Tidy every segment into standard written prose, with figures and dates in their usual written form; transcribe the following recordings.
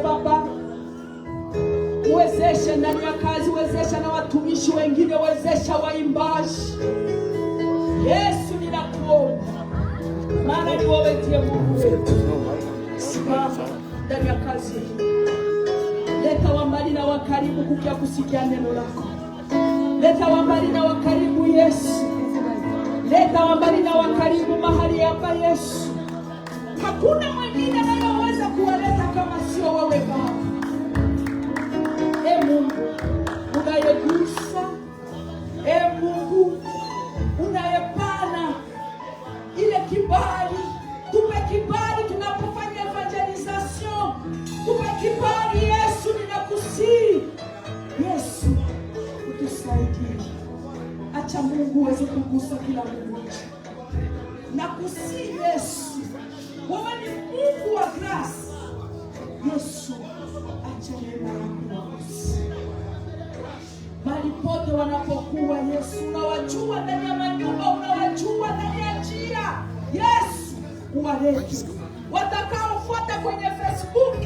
Baba, uwezeshe ndani ya kazi, wezesha na watumishi wengine, wezesha waimbaji. Yesu, ninakuomba, maana ni wewe ndiye Mungu wetu. Simama ndani ya kazi hii, leta wa mbali na wa karibu kukia kusikia neno lako. Leta wa mbali na wa karibu, Yesu, leta wa mbali na wa karibu mahali hapa, Yesu. Hakuna mwingine anayeweza kuwaleta kama sio wewe, Baba. E Mungu unayegusa, e Mungu unayepana ile kibali, tupe kibali tunapofanya évangélisation, tupe kibali, Yesu, ninakusihi, Yesu, utusaidie. Acha Mungu uweze kugusa kila mmoja. Nakusihi, Yesu, wewe ni Mungu wa grace. Yesu, acha neema yako waguse mahali pote wanapokuwa. Yesu, unawajua ndani ya manyumba, unawajua ndani ya njia. Yesu, uwalete watakaofuata kwenye Facebook.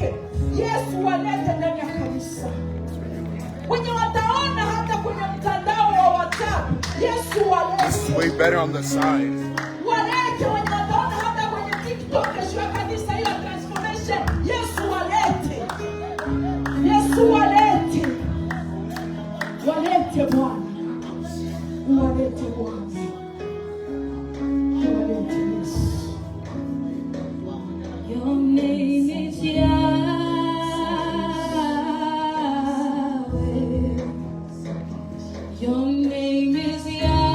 Yesu, walete ndani ya kanisa, wenye wataona hata kwenye mtandao wa WhatsApp. Yesu, walete. Way better on the side. Walete wenye wataona hata kwenye TikTok kesho ya kanisa hiyo transformation. Yesu, walete. Yesu, walete, walete, Bwana, walete, Bwana, walete, Yesu. Your name is Yahweh. Your name is Yahweh.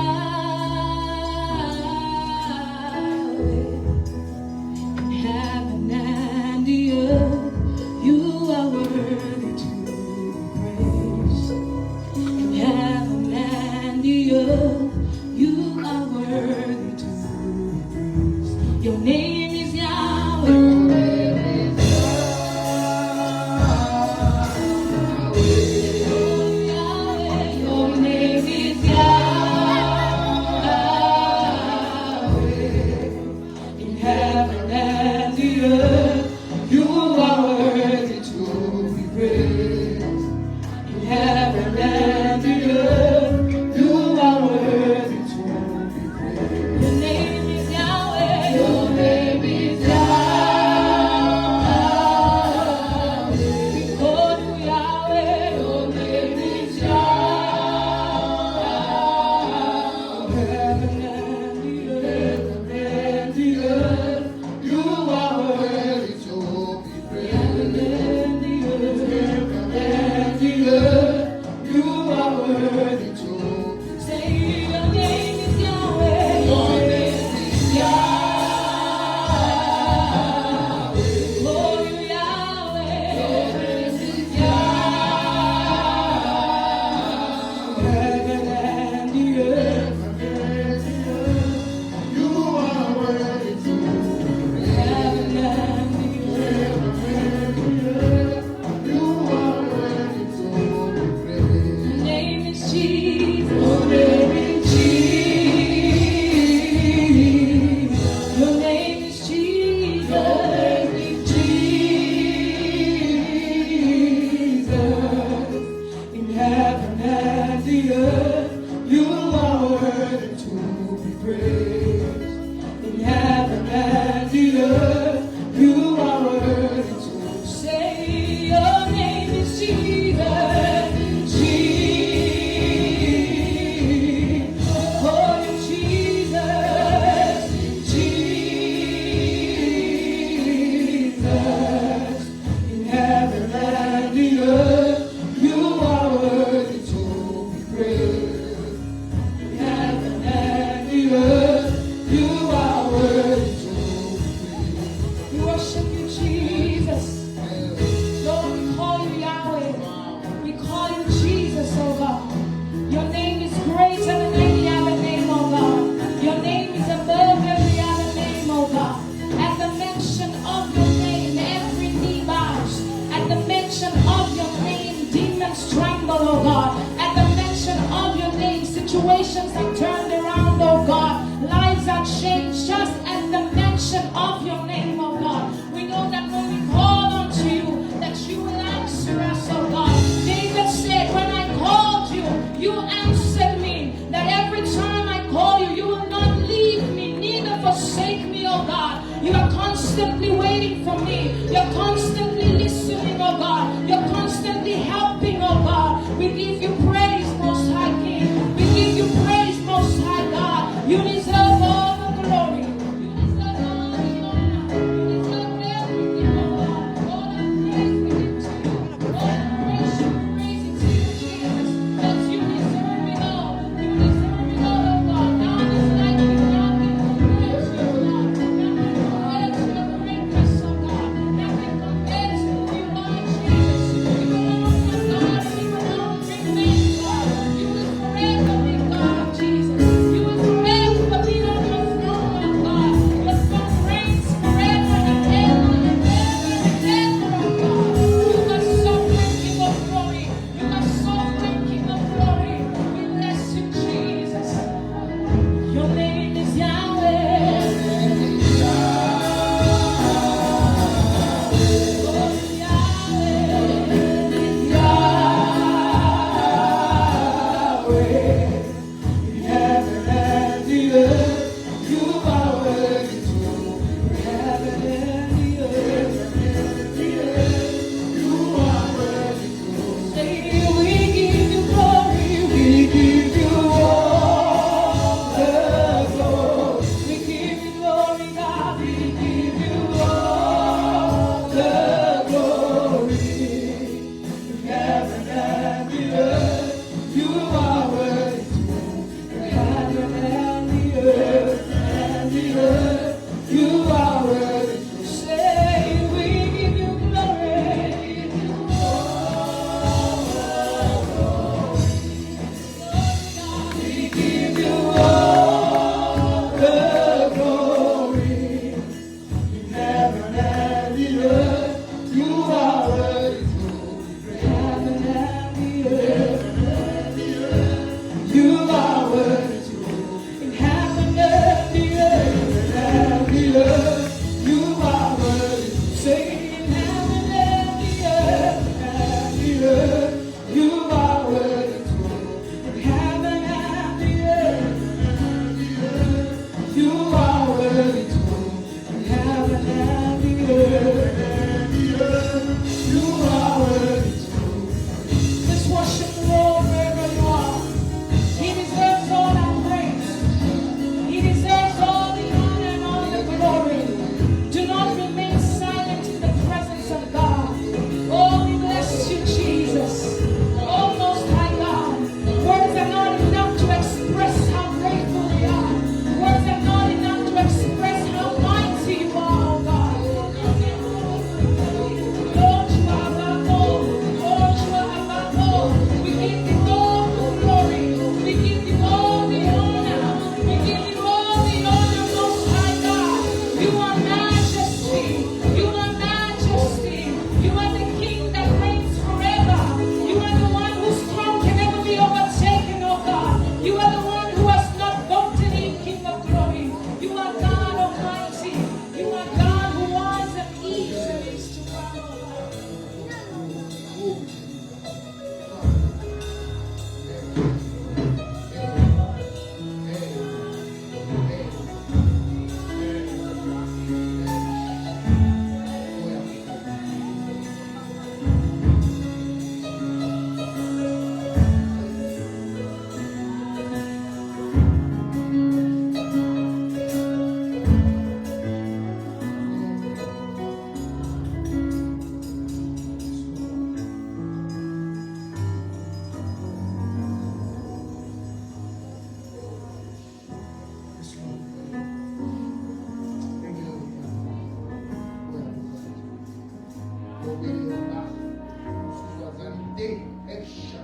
Mosusu azali te. Esha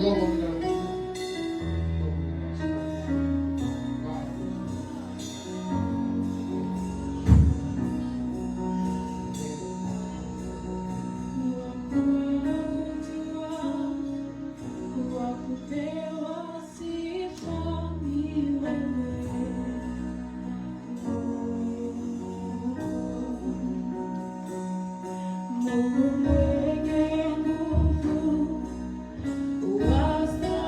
yo bongi na lokumu. Yo bongi na Wa kupewa sifa ni wewe. Mungu mwenye nguvu, wastahili.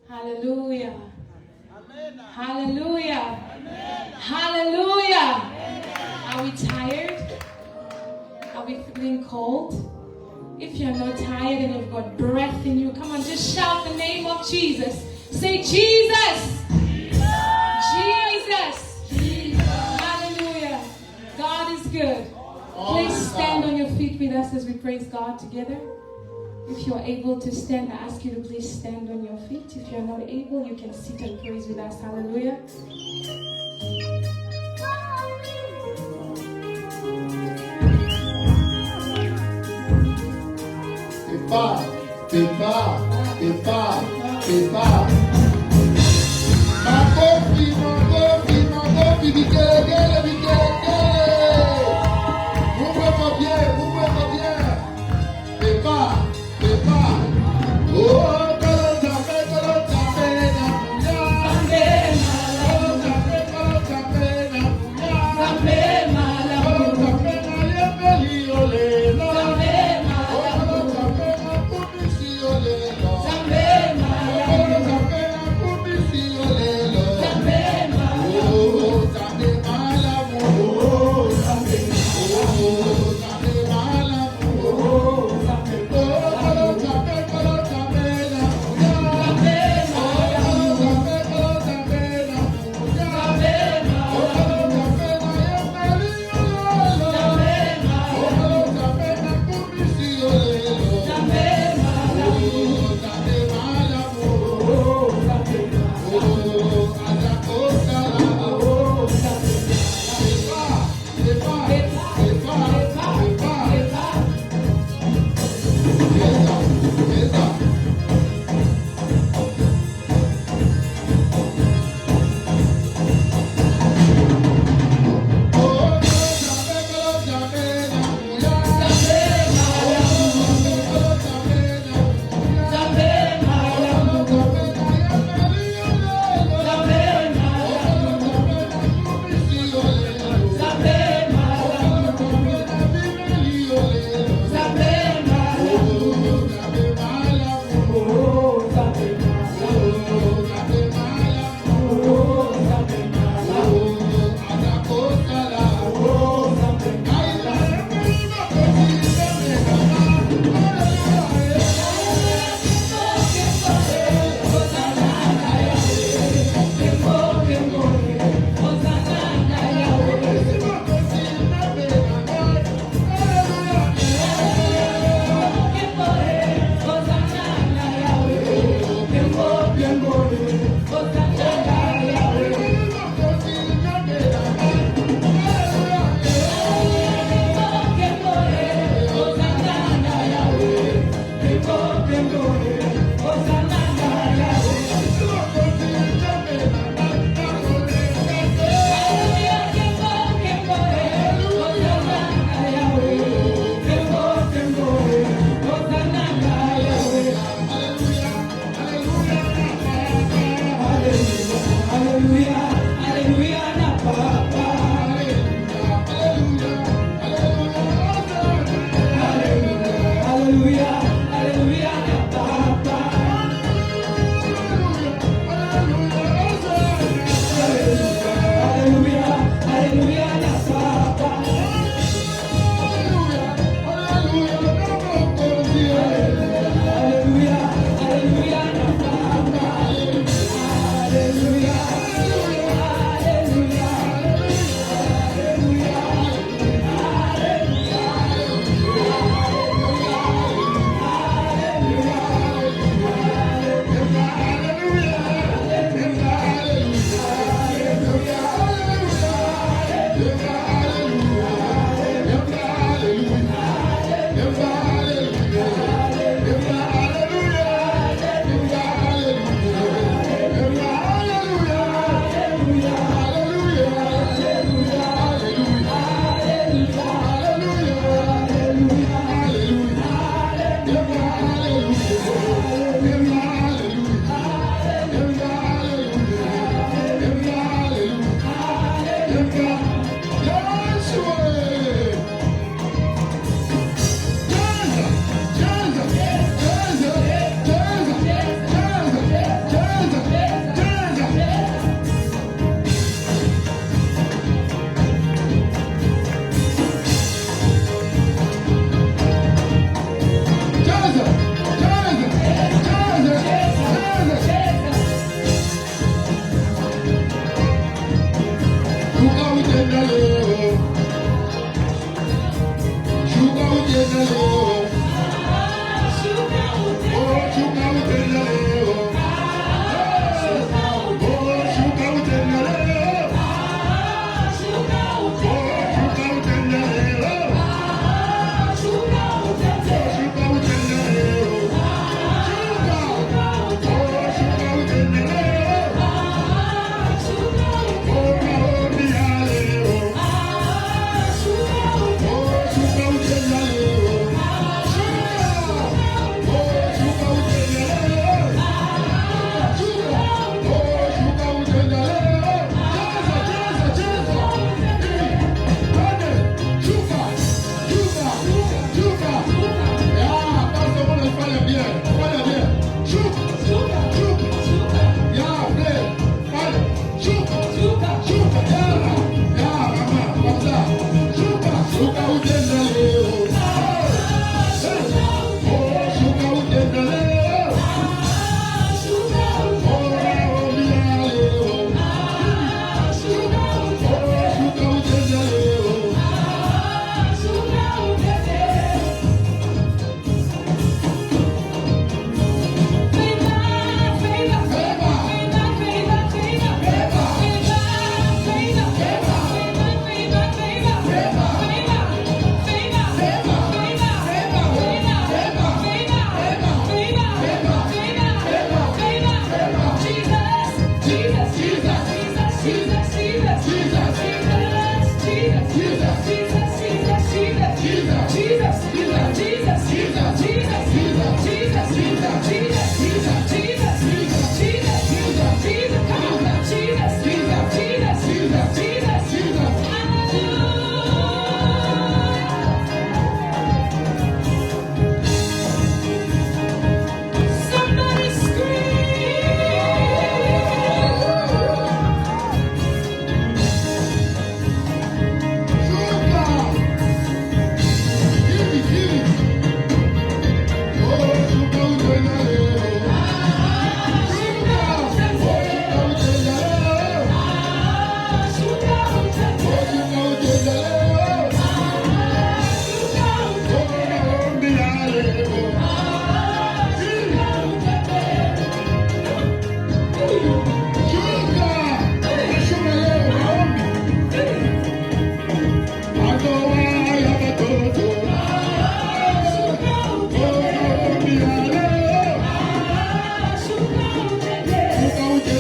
Hallelujah. Hallelujah. Hallelujah. Are we tired? Are we feeling cold? If you're not tired and you've got breath in you, come on, just shout the name of Jesus. Say, Jesus. Jesus. Hallelujah. God is good. Please stand on your feet with us as we praise God together. If you're able to stand, I ask you to please stand on your feet. If you're not able, you can sit and praise with us. Hallelujah. Epa, epa, epa, epa. Makofi, makofi, makofi, vigelegele, vigelegele. Mungu eko bien, Mungu eko bien. Epa, epa. Oh, kolo nzambe, kolo nzambe na nguya. Kolo nzambe, kolo nzambe na nguya. Kolo nzambe na yembeli yo lelo. Oh, kolo nzambe na kumisi yo lelo. Oh, kolo nzambe.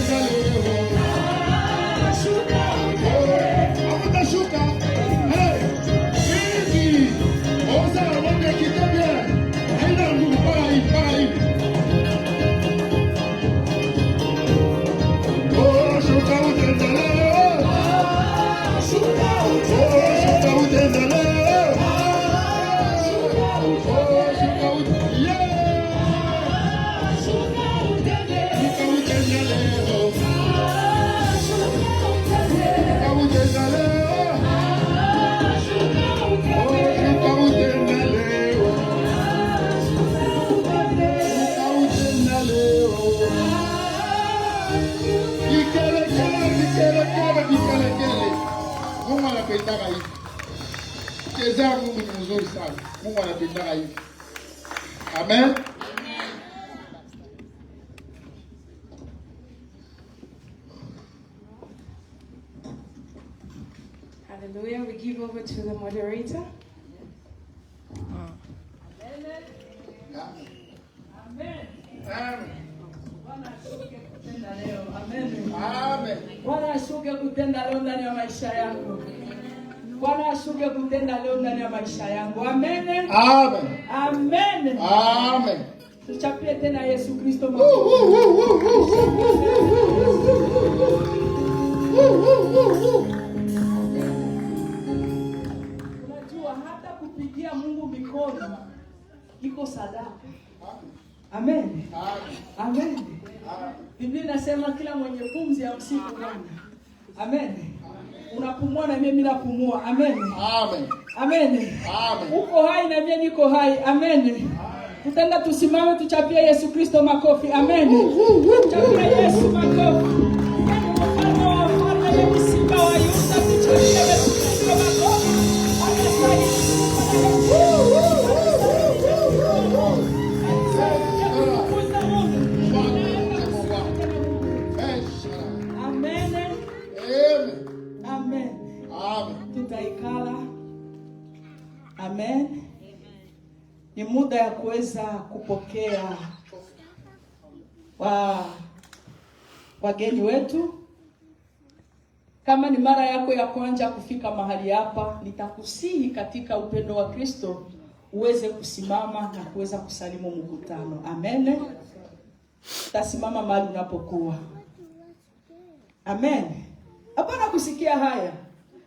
utenda leo. Shuka utende. Hamutashuka. Hey, hivi. Oza, mwende kitembea. Haina nguvu, para hivi, para hivi. Oh, shuka utenda leo. Shuka Oh, utende. shuka utenda leo. Shuka Oh, utende. shuka utenda. Yeah. Shuka utende. Shuka utenda leo. Shuka utende. Shuka utenda leo. Shuka Oh, utende. shuka utenda leo. Shuka utende. Shuka utenda leo. Vikelekele, vikelekele, vikelekele. Mungu anapendaka hivi. Chezea Mungu ni mzuri sana. Mungu anapendaka hivi. Amen. Hallelujah. We give over to the moderator. Amen. Amen. Amen. Bwana ashuke kutenda leo. Amen. Amen. Bwana ashuke kutenda leo ndani ya maisha yako. Bwana ashuke kutenda leo ndani ya maisha yangu. Amen. Amen. Amen. Amen. Tuchapie tena Yesu Kristo Woo, makofi. woo, woo, woo, woo, woo, woo, woo, woo, woo, woo. Woo, woo, woo, woo. Unajua hata kupigia Mungu mikono iko sadaka. Amen. Amen. Amen. Biblia inasema kila mwenye pumzi amsifu Bwana. Amen. Unapumua na mimi napumua. Amen. Amen. Amen. Amen. Uko hai na mimi niko hai. Amen. Tutaenda tusimame tuchapie Yesu Kristo makofi. Amen. Tuchapie Yesu makofi. Yeye ni mfalme wa wafalme, yeye ni simba wa Yuda. Tuchapie Yesu Kristo makofi. Anastahili sifa na heshima. Kutukuza Mungu. Eh, shala. Amen. Amen. Amen. Amen. Tutaikala. Amen. Ni muda ya kuweza kupokea wageni wetu. Kama ni mara yako ya kwanza kufika mahali hapa, nitakusihi katika upendo wa Kristo uweze kusimama na kuweza kusalimu mkutano. Amen. Utasimama mahali unapokuwa. Amen. Hapana kusikia haya,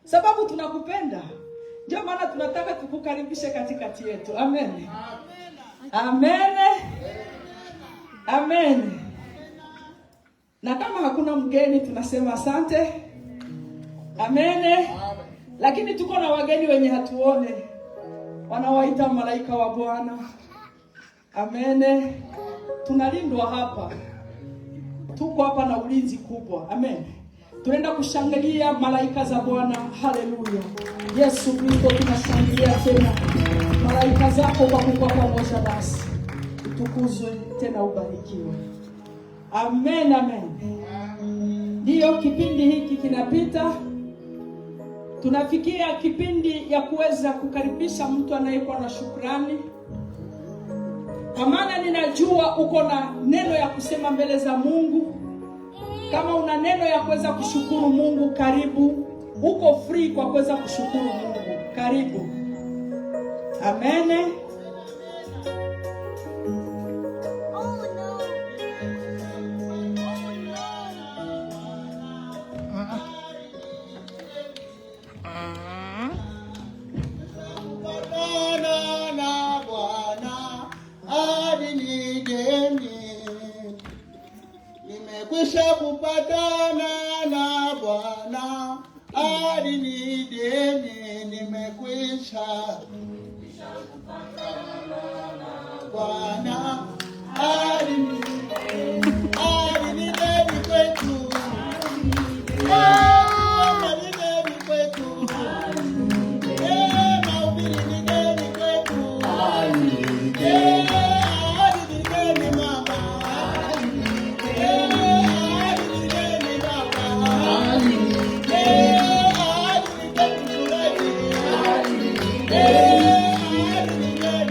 sababu tunakupenda, ndio maana tunataka tukukaribishe katikati yetu. Amen. Amen. Amen. Na kama hakuna mgeni tunasema asante. Amen. Lakini tuko na wageni wenye hatuone, wanawaita malaika wa Bwana. Amen. Tunalindwa hapa, tuko hapa na ulinzi kubwa. Amen. Tunaenda kushangilia malaika za Bwana. Haleluya. Yesu Kristo, tunashangilia tena malaika zako kwa kuwa pamoja nasi. Utukuzwe tena ubarikiwe. Amen, amen. Ndiyo, kipindi hiki kinapita, tunafikia kipindi ya kuweza kukaribisha mtu anayekuwa na shukrani, kwa maana ninajua uko na neno ya kusema mbele za Mungu. Kama una neno ya kuweza kushukuru Mungu, karibu. Uko free kwa kuweza kushukuru Mungu, karibu. Amen. Oh no. Oh no. Kupatana na Bwana hadi nijeni. Nimekwisha kupatana na Bwana hadi nijeni. Nimekwisha Bwana hadi nijeni. Hadi nijeni kwetu. Hadi nijeni kwetu. Eh, mahubiri ni deni kwetu. Eh, ahadi ni deni mama. Eh, ahadi ni deni baba. Eh, ahadi ni deni mchungaji. Eh, ahadi ni deni.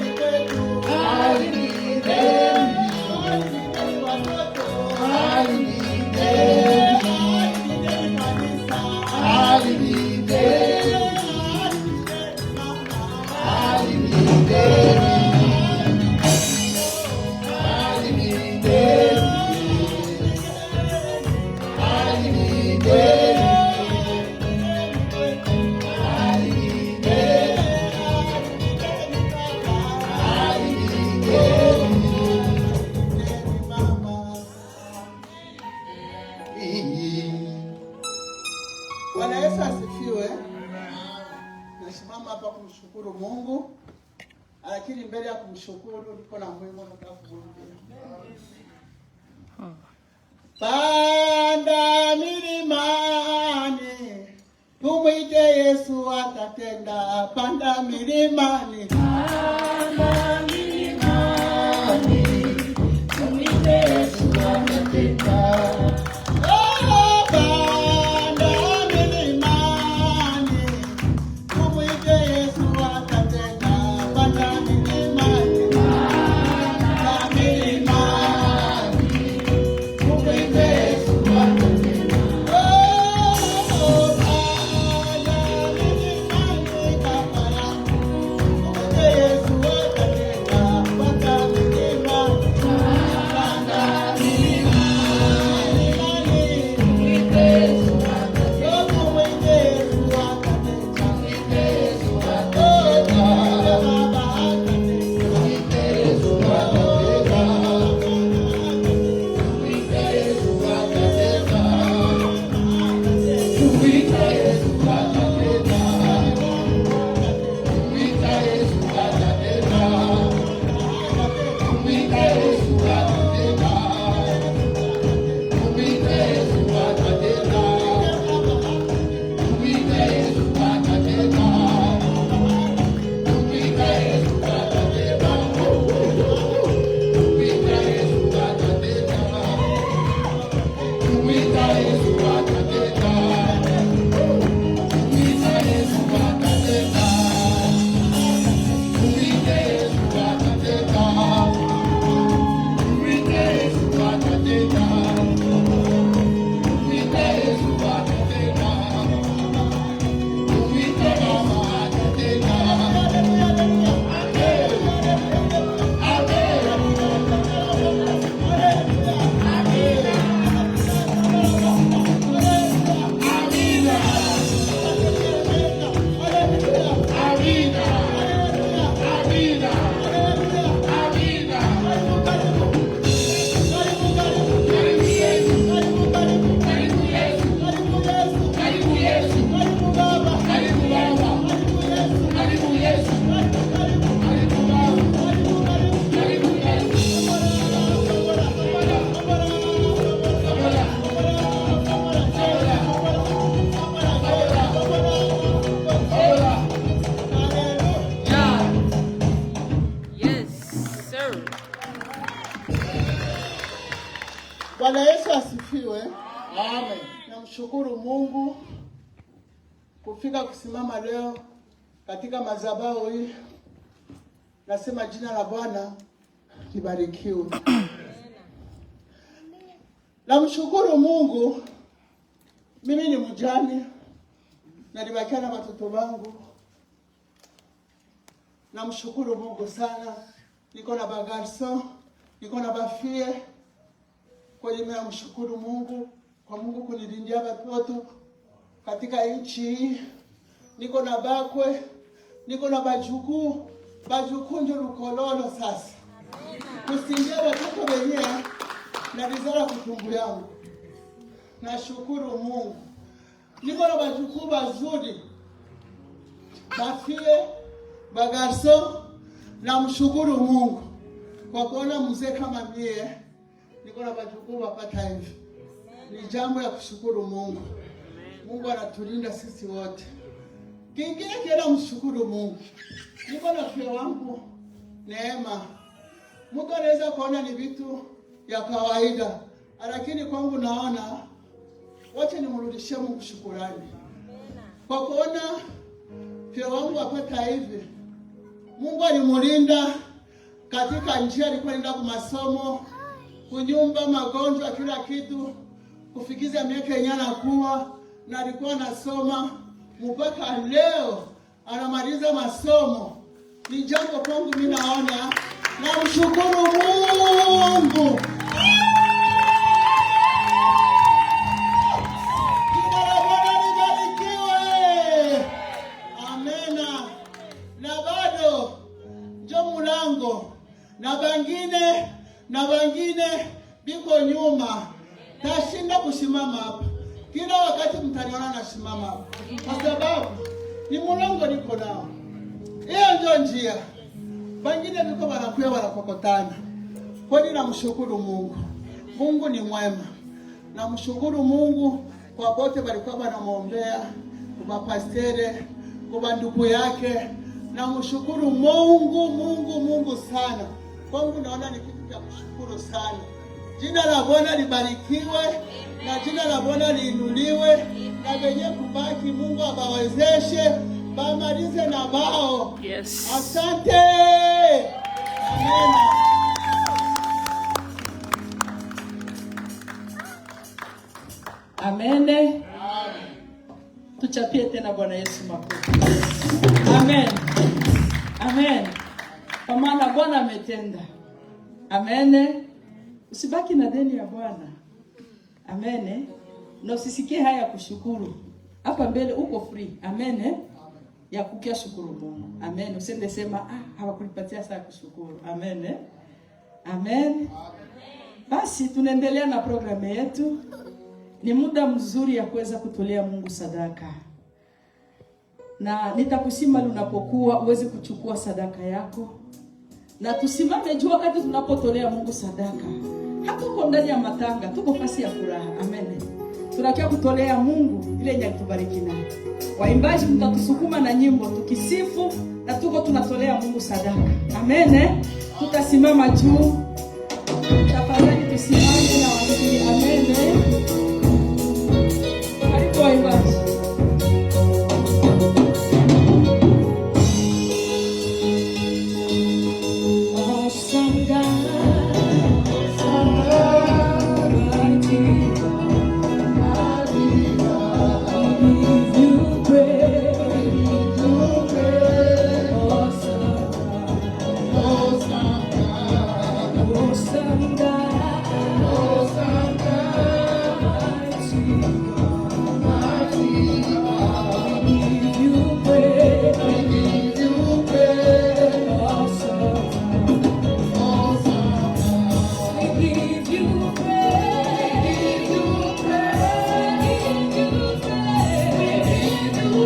Bwana Yesu asifiwe. Nasimama hapa kumshukuru Mungu, lakini mbele ya kumshukuru niko na mwimbo nataka kumwimbia. Panda milimani, tumwite Yesu atatenda. Panda milimani, panda milimani, tumwite Yesu atatenda. Oh, panda milimani, tumwite Yesu atatenda. Panda milimani, panda milimani, tumwite Yesu atatenda. Oh, panda milimani, baba yangu, tumwite Yesu atatenda. Panda milimani, panda milimani, tumwite Yesu atatenda. Oh, tumwite Yesu atatenda. Tumwite Yesu atatenda. Oh, Baba atatenda. Tumwite Yesu atatenda. Tumwite Yesu atatenda. Tumwite Yesu atatenda. Tumwite Yesu atatenda. Tumwite Yesu atatenda. Tumwite Yesu atatenda. Tumwite Yesu atatenda. Tumwite Yesu atatenda. Tumwite Yesu atatenda. Tumwite Yesu atatenda. Tumwite Yesu atatenda. Tumwite Yesu atatenda. Tumwite Yesu atatenda. Tumwite Yesu atatenda. Tumwite Baba atatenda. Amen. Amen. Amina. Amina. Amina. Amina. Karibu Yesu. Karibu Yesu. Karibu Yesu. Karibu Baba. Karibu Yesu. Karibu Baba. Karibu Yesu. Baba. Baba. Baba. Yeah. Yes, sir. Bwana Yesu asifiwe. Amen. Namshukuru Mungu kufika kusimama leo katika madhabahu hii. Nasema jina la Bwana libarikiwe. Namshukuru Mungu, mimi ni mjane, nalibakia na watoto wangu. Namshukuru Mungu sana, niko na bagarçons, niko na bafilles. Kweli mimi namshukuru Mungu kwa Mungu kunilindia watoto katika nchi hii. Niko na bakwe, niko na bajukuu, bajukuu ndio lukololo sasa. Kusindia watoto wenyewe na vizara kutumbu yangu. Nashukuru Mungu. Niko na bajukuu bazuri, bafilles, bagarçons. Namshukuru Mungu kwa kuona mzee kama mie niko na bajukuu wapata hivi. Ni jambo ya kushukuru Mungu. Mungu anatulinda sisi wote. Kingine kienda mshukuru Mungu. Niko na fille wangu Neema. Mtu anaweza kuona ni vitu ya kawaida, lakini kwangu naona wacha nimrudishie Mungu shukurani kwa kuona fille wangu apata hivi. Mungu alimulinda katika njia, alikuwa anaenda kwa masomo, kunyumba, magonjwa, kila kitu, kufikiza miaka yenyewe anakuwa na alikuwa anasoma mpaka leo anamaliza masomo. Ni jambo kwangu mimi naona, namshukuru Mungu. Jina la Bwana libarikiwe. Amena. Na bado njo mulango na bangine na bangine biko nyuma, tashinda kusimama hapa. Kila wakati mtaniona nasimama hapa, kwa sababu ni mulongo niko nao. Hiyo ndio njia. Wengine viko wanakuya wanakokotana. Kwani namshukuru Mungu. Mungu ni mwema. Namshukuru Mungu kwa bote walikuwa wanamwombea, kwa pastere, kwa ndugu yake. Namshukuru Mungu, Mungu, Mungu sana. Kwangu naona ni kitu cha kushukuru sana. Jina la Bwana libarikiwe na jina la Bwana liinuliwe, na wenye kubaki Mungu abawezeshe bamalize na bao. Yes. Asante. Amena. Amen. Tuchapie tena Bwana Yesu makofi. Amen. Amen. Kwa maana Bwana ametenda. Amen. Usibaki na deni ya Bwana. Amen. Na usisikie haya kushukuru. Hapa mbele uko free. Amen. Ya kukia shukuru Mungu. Amen. Usiende sema hawakulipatia saa kushukuru. Amen. Amen. Basi tunaendelea na programu yetu. Ni muda mzuri ya kuweza kutolea Mungu sadaka. Na nitakusima unapokuwa uweze kuchukua sadaka yako. Na tusimame juu wakati tunapotolea Mungu sadaka. Hatuko ndani ya matanga, tuko fasi ya furaha. Amen. Tunakia kutolea Mungu ile yenye alitubariki nayo. Waimbaji mtatusukuma na nyimbo tukisifu na tuko tunatolea Mungu sadaka. Amen. Tutasimama juu. Tafadhali tusimame na wasii. Amen. Karibu waimbaji. Awesome God, mighty God, we give you praise. Awesome God, awesome God, mighty God, we give you praise. Awesome God. We give you praise, we give you praise, we give you praise, we give you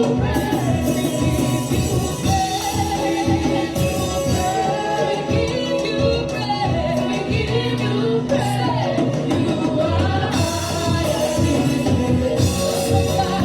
praise, we give you praise, we give you praise. You are high and lifted up.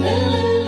Amen.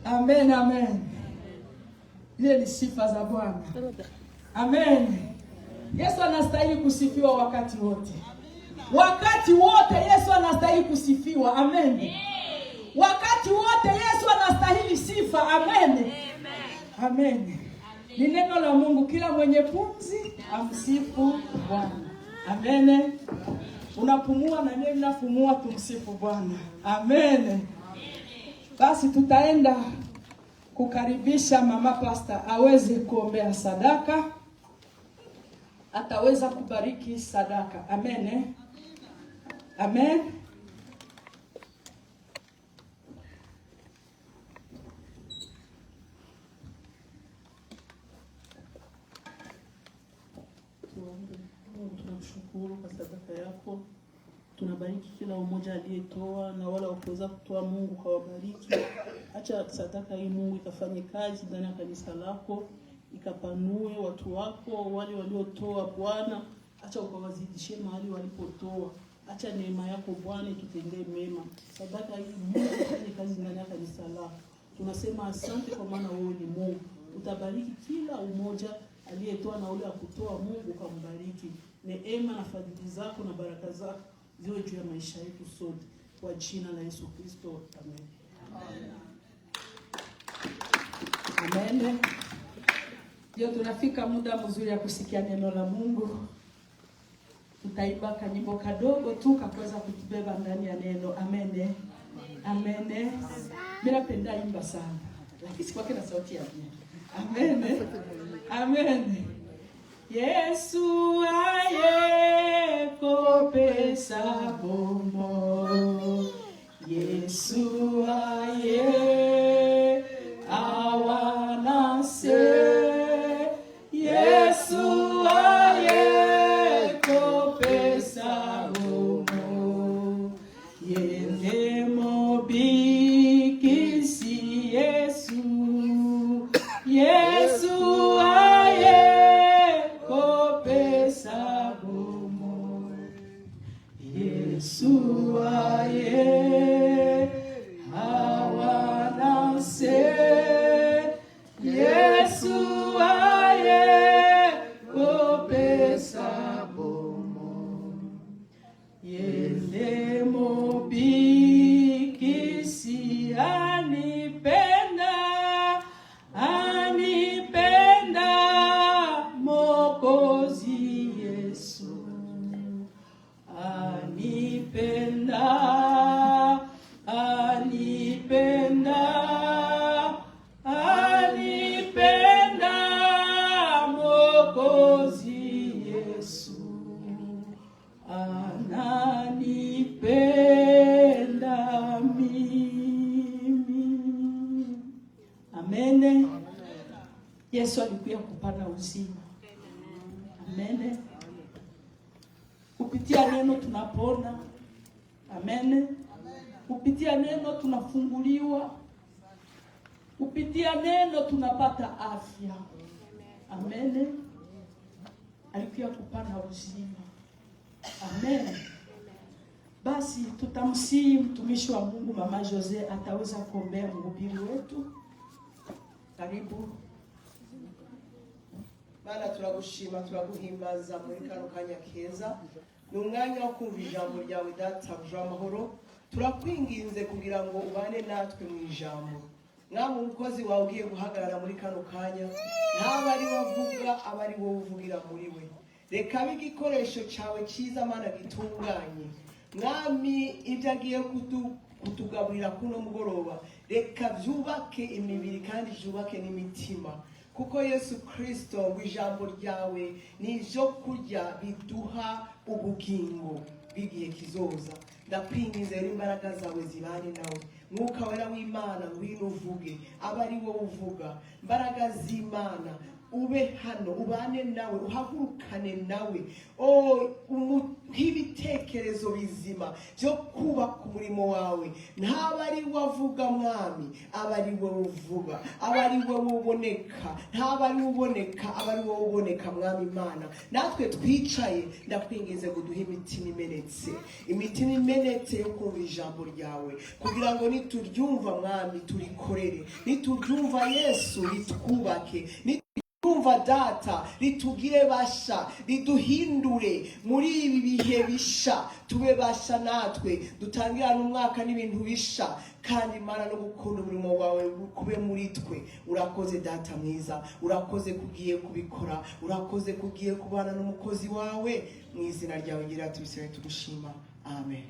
Amen, amen. Ile ni sifa za Bwana. Amen. Yesu anastahili kusifiwa wakati wote. Wakati wote Yesu anastahili kusifiwa. Amen. Wakati wote Yesu anastahili sifa. Amen. Amen. Ni neno la Mungu, kila mwenye pumzi amsifu Bwana. Amen. Unapumua na mimi ninapumua, tumsifu Bwana. Amen. Basi tutaenda kukaribisha mama pastor aweze kuombea sadaka, ataweza kubariki sadaka. Amen. Eh? Amen. Tuombe. Mungu, tunakushukuru kwa sadaka yako. Tunabariki kila mmoja aliyetoa na wala wakuweza kutoa, Mungu kawabariki. Acha sadaka hii Mungu ikafanye kazi ndani ya kanisa lako, ikapanue watu wako wale waliotoa Bwana, acha ukawazidishie mahali walipotoa. Acha neema yako Bwana itutendee mema. Sadaka hii Mungu ifanye kazi ndani ya kanisa lako. Tunasema asante kwa maana wewe ni Mungu. Utabariki kila umoja aliyetoa na ule akutoa, Mungu ukambariki. Neema na fadhili zako na baraka zako ziwe juu ya maisha yetu sote, kwa jina la Yesu Kristo, amen. Amen. Ndio tunafika muda mzuri ya kusikia neno la Mungu. Tutaimba kanyimbo kadogo tu kakuweza kutubeba ndani ya neno. Amen. Amen. Mimi napenda imba sana, lakini sikwake na sauti ya mimi. Amen. Amen. Yesu aye kopesa bomo. Yesu aye awanase. Yesu aye kopesa bomo. Yende mobikisi Yesu. Yesu aye kopesa bomo. Yesu aye awanase. Yesu aye kopesa bomo. Yende mobikisi anipenda, anipenda Mokozi Yesu. Anipenda, anipenda, anipenda Mokozi Yesu. Ananipenda mimi. Amen. Yesu alikuja kupana uzima. Amen. Kupitia neno tunapona. Amen. Kupitia neno tunafunguliwa. Kupitia neno tunapata afya. Amen. Alikuja kupana uzima. Amen. Basi tutamsihi mtumishi wa Mungu Mama Jose ataweza kuombea mhubiri wetu. Karibu. Mana, turagushima, turaguhimbaza muri kano kanya keza. Ni umwanya wo kumva ijambo ryawe, Databuja w'amahoro. Turakwinginze kugira ngo ubane natwe mu ijambo. Mwami, umukozi wawe ugiye guhagarara muri kano kanya, ntaba ari we avuga, aba ari wowe uvugira muri we. Reka abe igikoresho cyawe cyiza, Mana, gitunganye. Mwami, ibyo agiye kutugaburira kuno mugoroba, reka byubake imibiri kandi byubake n'imitima, kuko Yesu Kirisito, ngo ijambo ryawe ni ibyo kurya biduha ubugingo bw'igihe kizoza. Ndakwinginze rero, imbaraga zawe zibane nawe. Mwuka Wera w'Imana, ngwino uvuge, abe ari wowe uvuga. Imbaraga z'Imana. Ube hano, ubane nawe, uhagurukane nawe, umuhe ibitekerezo bizima byo kubaka umurimo wawe. Ntaba ari we avuga Mwami, aba ari wowe uvuga, aba ari wowe uboneka, ntaba ari we uboneka, aba ari wowe uboneka Mwami Imana. Natwe twicaye, ndakwinginze ngo uduhe imitima imenetse, imitima imenetse yo kumva ijambo ryawe, kugira ngo nituryumva Mwami turikorere, nituryumva Yesu ritwubake, Umva Data ritugire basha, riduhindure muri ibi bihe bisha, tube basha natwe, dutangirane umwaka n'ibintu bisha, kandi Imana no gukunda umurimo wawe kube muri twe. Urakoze Data mwiza, urakoze kugiye kubikora, urakoze kugiye kubana n'umukozi wawe, mu izina ryawe ngira tubisebe tugushima, amen.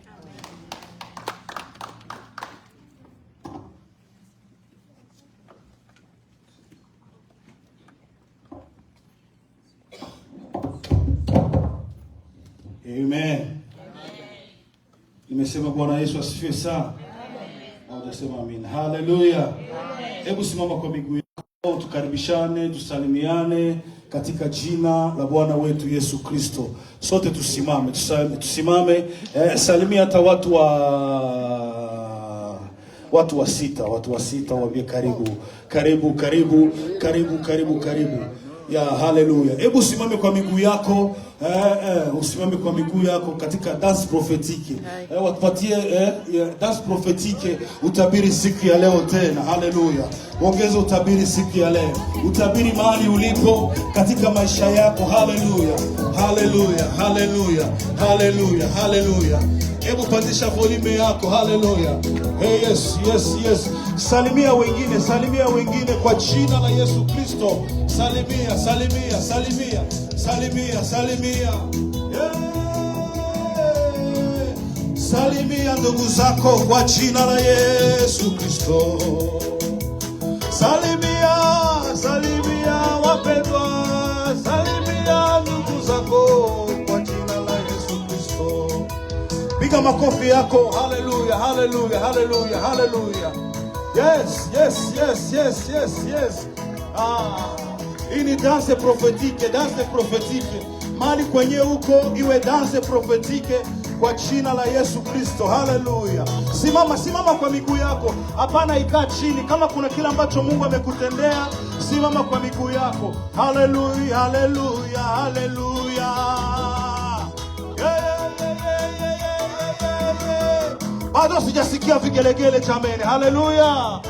Amen. Nimesema Bwana Yesu asifiwe sana. Hujasema amen. Haleluya. Hebu simama kwa miguu yako, tukaribishane, tusalimiane katika jina la Bwana wetu Yesu Kristo. Sote tusimame, tusimame. Salimia hata watu wa sita waambie karibu, karibu, karibu, karibu, karibu, karibu. Ya haleluya. Hebu usimame kwa miguu yako. Usimame kwa miguu yako katika dance prophétique. Watupatie dance prophétique, utabiri siku ya leo tena. Haleluya. Ongeza utabiri siku ya leo. Utabiri mahali ulipo katika maisha yako. Haleluya. Haleluya. Haleluya. Haleluya. Haleluya. Hebu pandisha volume yako. Haleluya. Hey, yes, yes, yes. Salimia wengine, salimia wengine kwa jina la Yesu Kristo. Salimia, salimia, salimia, salimia, salimia. Yeah. Salimia ndugu zako kwa jina la Yesu Kristo. Salimia, salimia wapendwa, salimia ndugu zako kwa jina la Yesu Kristo. Piga makofi yako. Haleluya, haleluya, haleluya, haleluya. Yes, yes, yes, yes, yes, yes. Hii ni danse prophétique, danse prophétique. Mali kwenye huko iwe danse prophétique kwa jina la Yesu Kristo. Haleluya. Simama, simama kwa miguu yako. Hapana ikaa chini. Kama kuna kila ambacho Mungu amekutendea, simama kwa miguu yako. Haleluya, haleluya, haleluya. Bado sijasikia vigelegele jameni. Haleluya.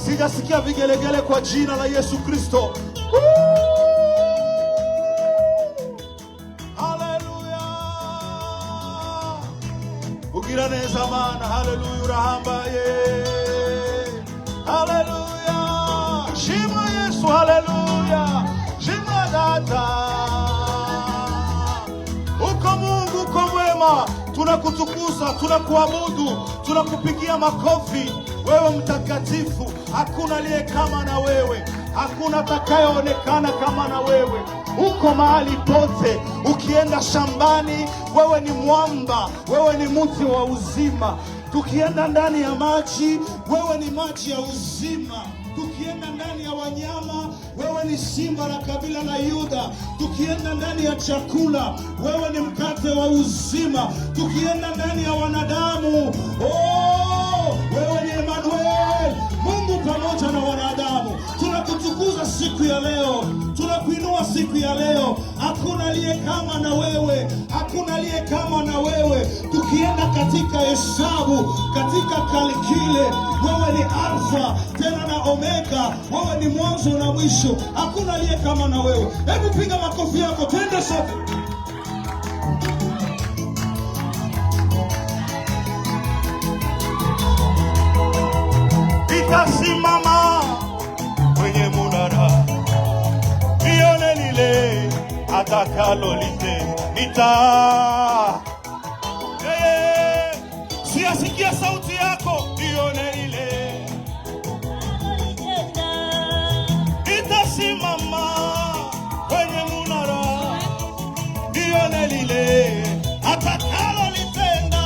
Sijasikia vigelegele kwa jina la Yesu Kristo. Haleluya. Ugira neza Mana. Haleluya, urahambaye. Haleluya. Shima Yesu, haleluya. Shima Data. Uko Mungu, uko mwema. Tunakutukuza, tunakuabudu, tunakupigia makofi. Wewe mtakatifu, hakuna aliye kama na wewe, hakuna atakayeonekana kama na wewe. Uko mahali pote, ukienda shambani, wewe ni mwamba, wewe ni mti wa uzima. Tukienda ndani ya maji, wewe ni maji ya uzima. Tukienda ndani ya wanyama, wewe ni simba la kabila la Yuda. Tukienda ndani ya chakula, wewe ni mkate wa uzima. Tukienda ndani ya wanadamu, oh, wewe ni Emmanuel, Mungu pamoja na wanadamu. Tunakutukuza siku ya leo, tunakuinua siku ya leo. Hakuna aliye kama na wewe, hakuna aliye kama na wewe. Tukienda katika hesabu, katika kalikile, wewe ni Alfa tena na Omega, wewe ni mwanzo na mwisho. Hakuna aliye kama na wewe. Hebu piga makofi yako, twende sote. Nitasimama kwenye munara, nione lile atakalolitenda. Siyasikia sauti yako, nione lile. Nitasimama kwenye munara, nione lile atakalolitenda.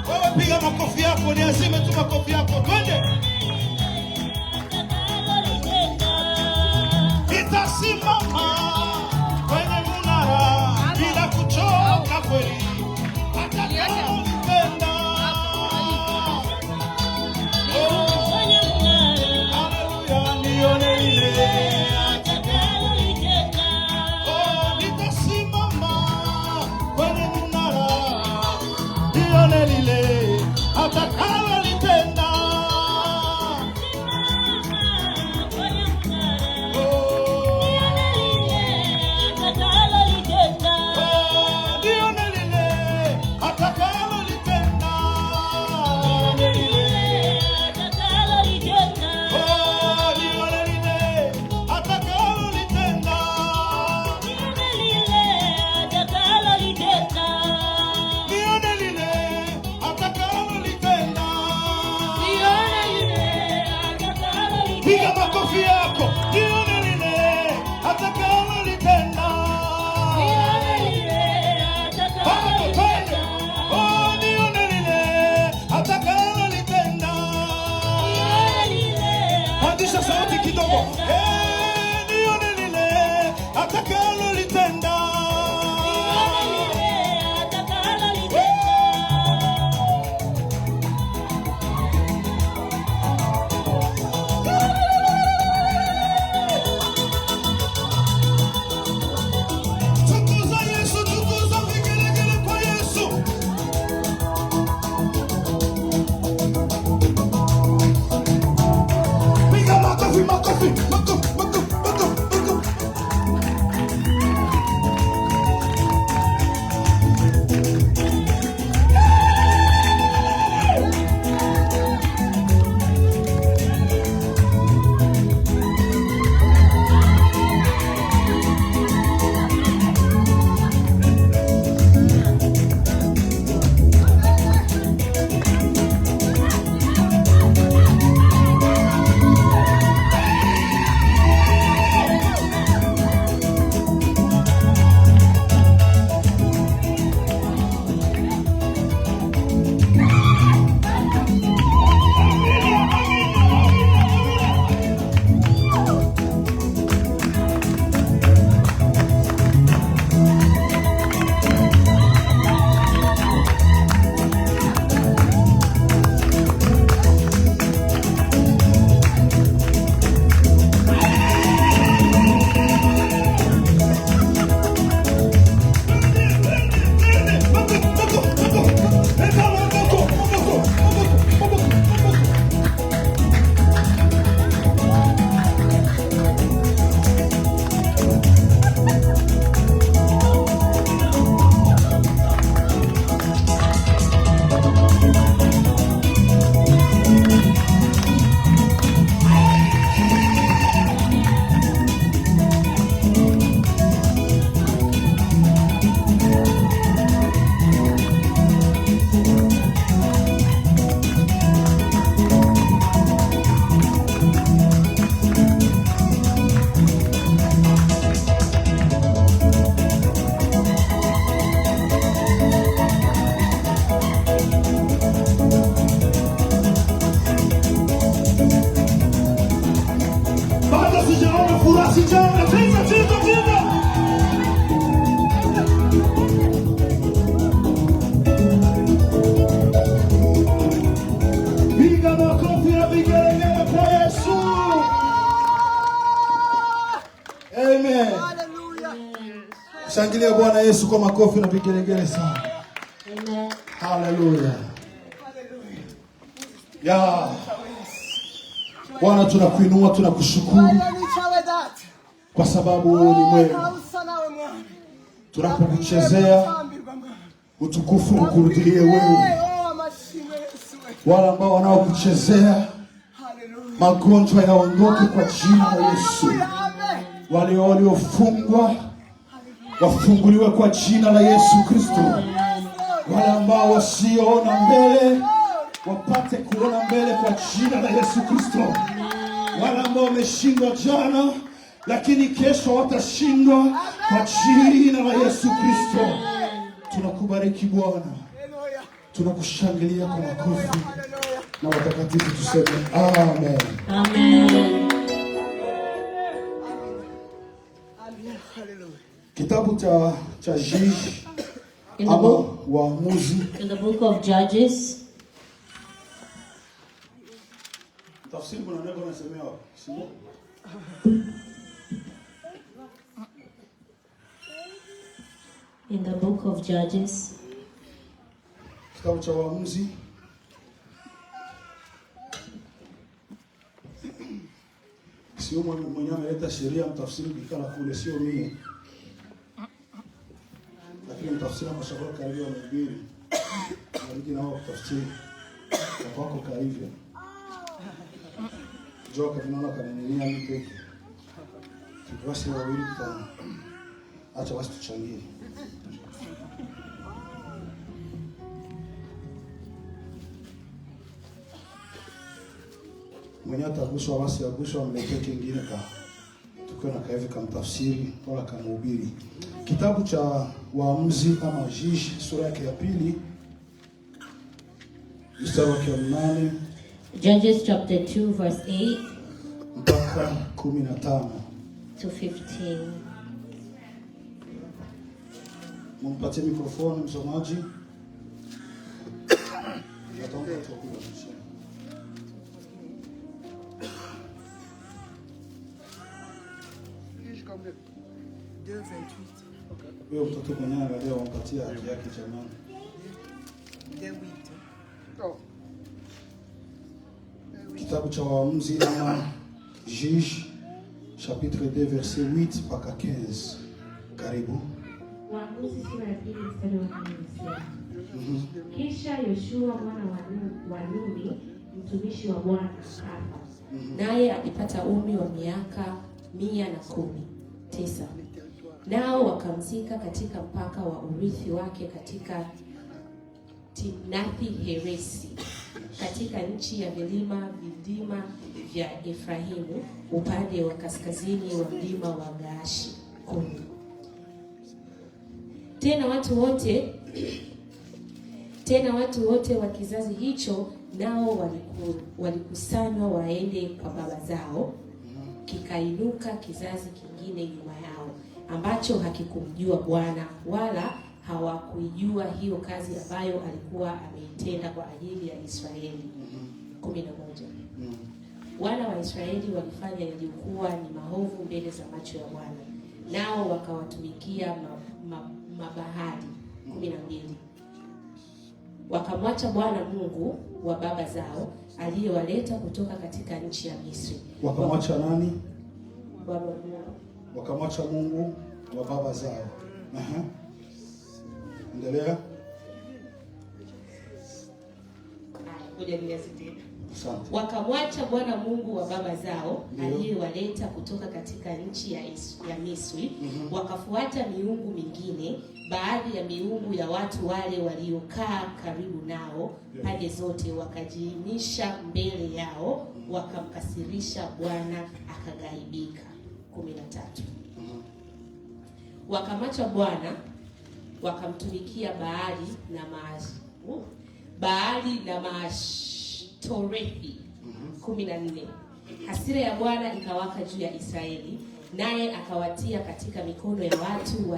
Wewe piga makofi yako, niazime tu makofi yako, twende. Amen. Shangilia Bwana Yesu kwa makofi na vigelegele sana. Amen. Haleluya. Ya. Bwana, tunakuinua, tunakushukuru kwa sababu wewe ni mwema. Tunapokuchezea, utukufu ukurudilie wewe. Wale ambao wanaokuchezea, magonjwa yaondoke kwa jina la Yesu. Wale waliofungwa wafunguliwe kwa jina la Yesu Kristo. Wale ambao wasioona mbele wapate kuona mbele kwa jina la Yesu Kristo. Wale ambao wameshindwa jana, lakini kesho watashindwa kwa jina la Yesu Kristo. Tunakubariki Bwana, tunakushangilia kwa makofi na watakatifu tuseme amen. Amen. Kitabu cha Juge In the ama book, Waamuzi, in the book of Judges, tafsiri kuna neno nasemea wapi? Sio? In the book of Judges, Kitabu cha Waamuzi sio mwenyewe ameleta sheria, mtafsiri kuikala kule, sio mie, lakini mtafsiri mashauri karibu wamehubiri, nabidi nao kutafsiri kwa kwako karibu jo kabinaona kanenenia mimi peke tukiwasi wawili tuta acha basi tuchangie. Mwenye ataguswa basi aguswa, amletee kingine ka tukiwa na kahivi kamtafsiri wala kamhubiri. Kitabu cha Waamuzi ama Juge sura yake ya pili mstari wake wa 8 Judges chapter 2, verse 8 mpaka 15. to 15. Mumpatie mikrofoni msomaji. Natamka tu kwa msomaji. Huyo mtoto mwenyewe angalia, wampatie haki yake jamani. Kitabu cha Waamuzi ama Juge chapitre 2 verset 8 mpaka 15. Karibu. Waamuzi sura ya pili mstari wa 8 inasema, Kisha Yoshua mwana wa Nuni mtumishi wa Bwana akafa, naye alipata umri wa miaka 119. Nao wakamzika katika mpaka wa urithi wake katika Timnathi Heresi, katika nchi ya vilima vya Efraimu, upande wa kaskazini wa mlima wa Gaashi. 10. Tena watu wote wa kizazi hicho nao walikusanywa waende kwa baba zao. Kikainuka kizazi kingine nyuma yao ambacho hakikumjua Bwana wala hawakuijua hiyo kazi ambayo alikuwa ameitenda kwa ajili ya Israeli. 11. Wana wa Israeli walifanya yaliyokuwa ni maovu mbele za macho ya Bwana, nao wakawatumikia mabahali. 12. Wakamwacha Bwana Mungu wa baba zao aliyewaleta kutoka katika nchi ya Misri. Wakamwacha nani? Baba. Wakamwacha Mungu wa baba zao. Aha. Endelea. Ngoja nianze tena. Asante. Wakamwacha Bwana Mungu wa baba zao aliyewaleta kutoka katika nchi ya Misri, wakafuata miungu mingine, baadhi ya miungu ya watu wale waliokaa karibu nao pande zote, wakajiimisha mbele yao, wakamkasirisha Bwana akaghaibika. 13. Wakamwacha Bwana wakamtumikia Baali na Maashtorethi. 14. Hasira ya Bwana ikawaka juu ya Israeli, naye akawatia katika mikono ya watu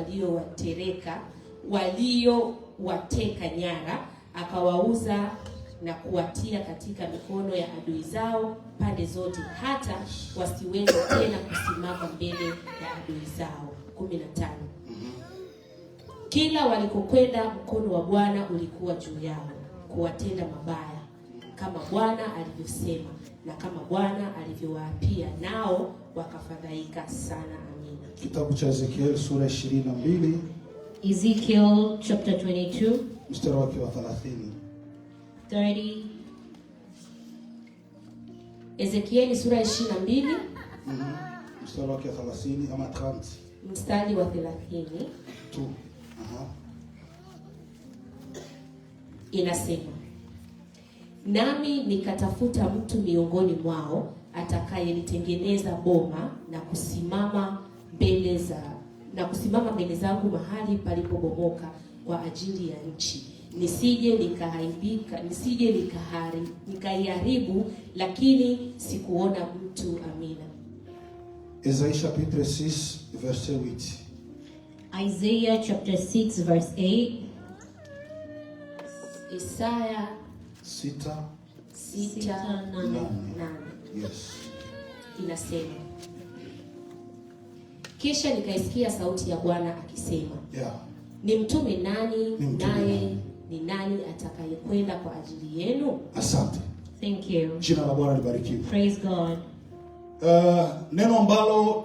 waliowateka nyara, akawauza. na kuwatia katika mikono ya adui zao pande zote, hata wasiweze tena kusimama mbele ya adui zao. 15. Kila walikokwenda mkono wa Bwana ulikuwa juu yao kuwatenda mabaya, kama Bwana alivyosema na kama Bwana alivyowaapia, nao wakafadhaika sana. Amina. Kitabu cha Ezekiel sura 22 Ezekiel chapter 22, mstari wake wa 30. 30. Ezekieli sura ya 22 Mstari wake wa 30 ama 30 mstari wa 30 tu. Aha. Inasema, nami nikatafuta mtu miongoni mwao atakayenitengeneza boma na kusimama mbele zangu mahali palipobomoka kwa ajili ya nchi, nisije nikaaibika, nisije nikaiharibu, lakini sikuona mtu. Amina. Esaïe chapitre 6 verset 8. Isaiah chapter 6, verse 8. Isaya 6 6 8. 8 Yes. inasema, kisha nikaisikia sauti ya Bwana akisema, nimtume nani, Nimtume naye nani? ni nani atakayekwenda kwa ajili yenu? Asante. Thank you. Jina la Bwana libarikiwe. Praise God. Neno ambalo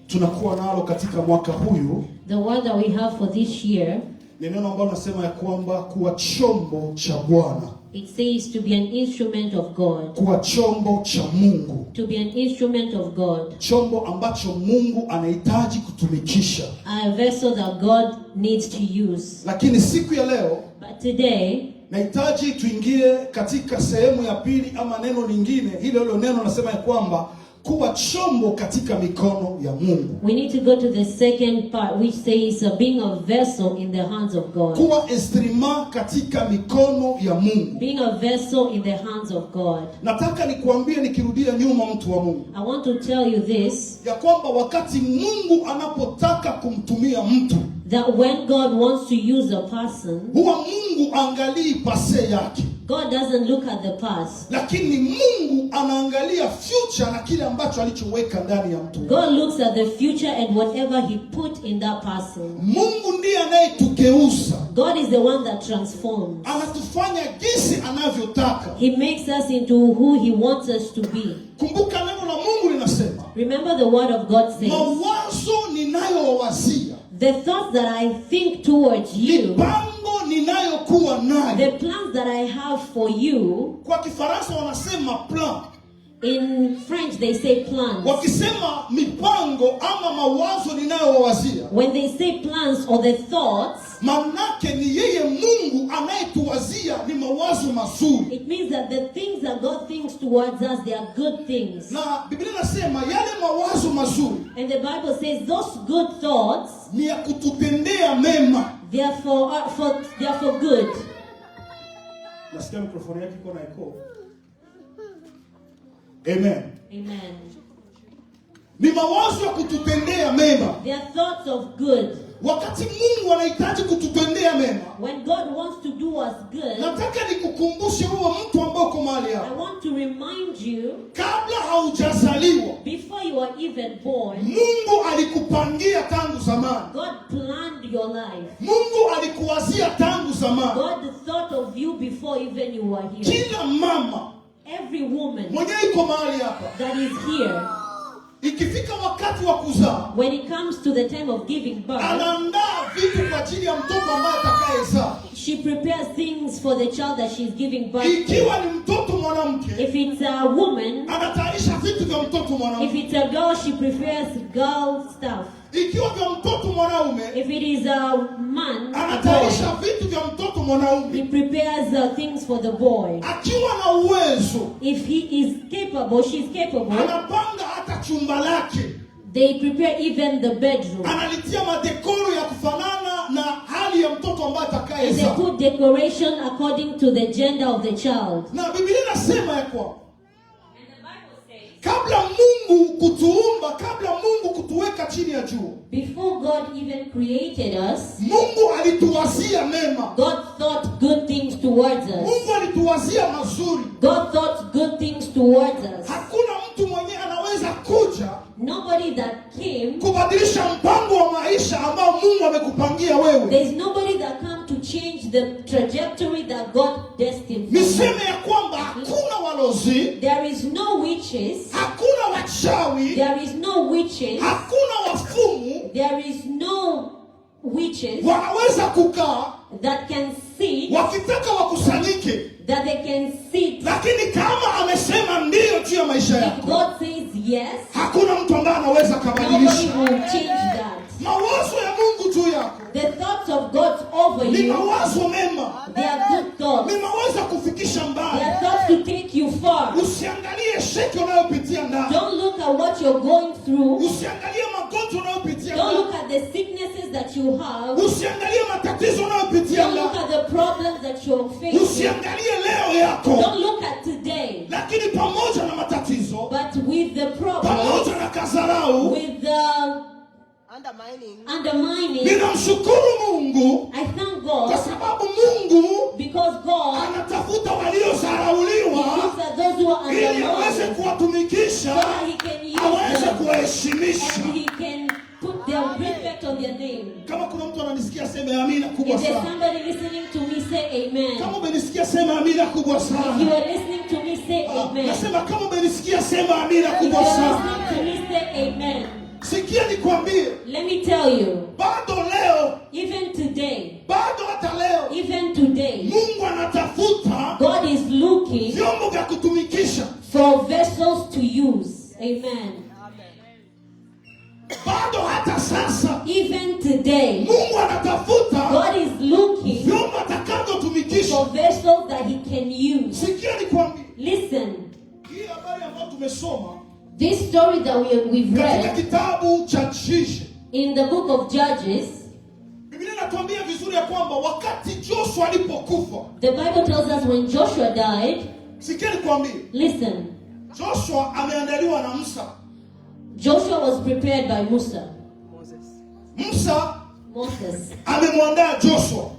tunakuwa nalo katika mwaka huyu The word that we have for this year, ni neno ambalo nasema ya kwamba kuwa chombo cha Bwana, it says to be an instrument of God. Kuwa chombo cha Mungu, To be an instrument of God. Chombo ambacho Mungu anahitaji kutumikisha. A vessel that God needs to use. Lakini siku ya leo But today, nahitaji tuingie katika sehemu ya pili ama neno lingine. Hilo hilo neno nasema ya kwamba kuwa chombo katika mikono ya Mungu, we need to go to the second part, which says being a vessel in the hands of God. Kuwa instrument katika mikono ya Mungu. Being a vessel in the hands of God. Nataka nikuambie, nikirudia nyuma, mtu wa Mungu, I want to tell you this, ya kwamba wakati Mungu anapotaka kumtumia mtu, that when God wants to use a person, huwa Mungu angalii passé yake, God doesn't look at the past. Lakini Mungu anaangalia future na kile ambacho alichoweka ndani ya mtu. God looks at the future and whatever He put in that person. Mungu ndiye anayetugeuza, God is the one that transforms. Anatufanya jinsi anavyotaka. He makes us into who He wants us to be. Kumbuka neno la Mungu linasema, Remember, the word of God says, mawazo ninayowawazia, the thoughts that I think towards you, mipango ninayokuwa nayo. The plans that I have for you, Kwa Kifaransa wanasema plan. In French they say plans. Wakisema mipango ama mawazo ninayowawazia, When they say plans or the thoughts, manake ni yeye Mungu anayetuwazia ni mawazo mazuri. It means that the things that God thinks towards us, they are good things. Na Biblia inasema yale mawazo mazuri And the Bible says those good thoughts, ni ya kututendea mema. They are for good. Nasikia mikrofoni yake iko na echo. Amen. Amen. Ni mawazo ya kututendea mema. They are thoughts of good. Wakati Mungu anahitaji kututendea mema, When God wants to do us good, nataka nikukumbushe huo mtu ambao uko mahali I hapa, want to remind you, kabla haujazaliwa, before you are even born, Mungu alikupangia tangu zamani. God planned your life. Mungu alikuwazia tangu zamani. God thought of you before even you were here. Kila mama Every woman mwenyewe iko mahali hapa, that is here, ikifika wakati wa kuzaa, when it comes to the time of giving birth, anaandaa vitu kwa ajili ya mtoto ambaye atakayezaa. She prepares things for the child that she's giving birth to. Ikiwa ni mtoto mwanamke, If it's a woman, anatayarisha vitu vya mtoto mwanamke. If it's a girl, she prepares girl stuff. Ikiwa vya mtoto mwanaume, If it is a man, a anatayarisha boy, vitu vya mtoto mwanaume. He prepares things for the boy. Akiwa na uwezo, If he is capable, she's capable, anapanga hata chumba lake, they prepare even the bedroom. Analitia madekoro ya kufanana na hali ya mtoto ambaye And they atakayezaa. put decoration according to the gender of the child. Na Biblia inasema ya kwamba kabla Mungu Mungu kutuumba, kabla Mungu kutuweka chini ya jua, Before God even created us, Mungu alituwazia mema. God thought good things towards us. Mungu alituwazia mazuri. God thought good things towards us. Hakuna mtu mwenye anaweza kuja Nobody that came, kubadilisha mpango wa maisha ambao Mungu amekupangia wewe. there's nobody that come to change the trajectory that God destined for you. Niseme ya kwamba hakuna walozi, There is no witches, hakuna wachawi, there is no witches, hakuna wafumu there is no witches wanaweza kukaa that can sit, wakitaka wakusanyike, that they can sit. lakini kama amesema ndiyo juu ya maisha If yako, God says yes, hakuna mtu ambaye anaweza nobody kabadilisha. will change that. Mawazo ya Mungu juu yako The thoughts of God over ni you, mawazo mema, they are good thoughts. ni mawazo ya kufikisha They mbali. are thoughts to take you far. Usiangalie sheki unayopitia ndani, Don't look at what you're going through. usiangalie magonjwa unayopitia Don't ndani, look at the sicknesses that you have. usiangalie matatizo unayopitia Don't look ndani, at the problems that you're facing. usiangalie leo yako, Don't look at today. lakini pamoja na matatizo, But with the problems, pamoja na kazarau, with the Undermining. undermining, ninamshukuru Mungu I thank kwa God sababu Mungu because God anatafuta He waliozarauliwa looks at those who are ili aweze undermined so kuwatumikisha, that He can use aweze them kuwaheshimisha. and He can put their respect on their name. Kama kuna mtu ananisikia sema amina kubwa If there's sana. somebody listening to me, say amen. Kama umenisikia sema amina kubwa If you sana. are listening to me, say amen. Nasema kama umenisikia sema amina If you kubwa are sana. listening to me, say amen. Sikia nikwambie, Let me tell you, bado leo, even today, bado hata leo even today, Mungu anatafuta God is looking vyombo vya kutumikisha. for vessels to use. Amen. Bado hata sasa Even today, Mungu anatafuta God is looking vyombo atakavyotumikisha. for vessels that He can use. Sikia nikwambie, Listen, hii habari ambayo tumesoma this story that we've katika read kitabu cha Jiji, in the book of Judges, Biblia inatuambia vizuri ya kwamba wakati Joshua alipokufa, the Bible tells us when Joshua died, sikia nikwambie, listen, Joshua ameandaliwa na Musa. Joshua was prepared by Musa. Musa Moses. amemwandaa Joshua,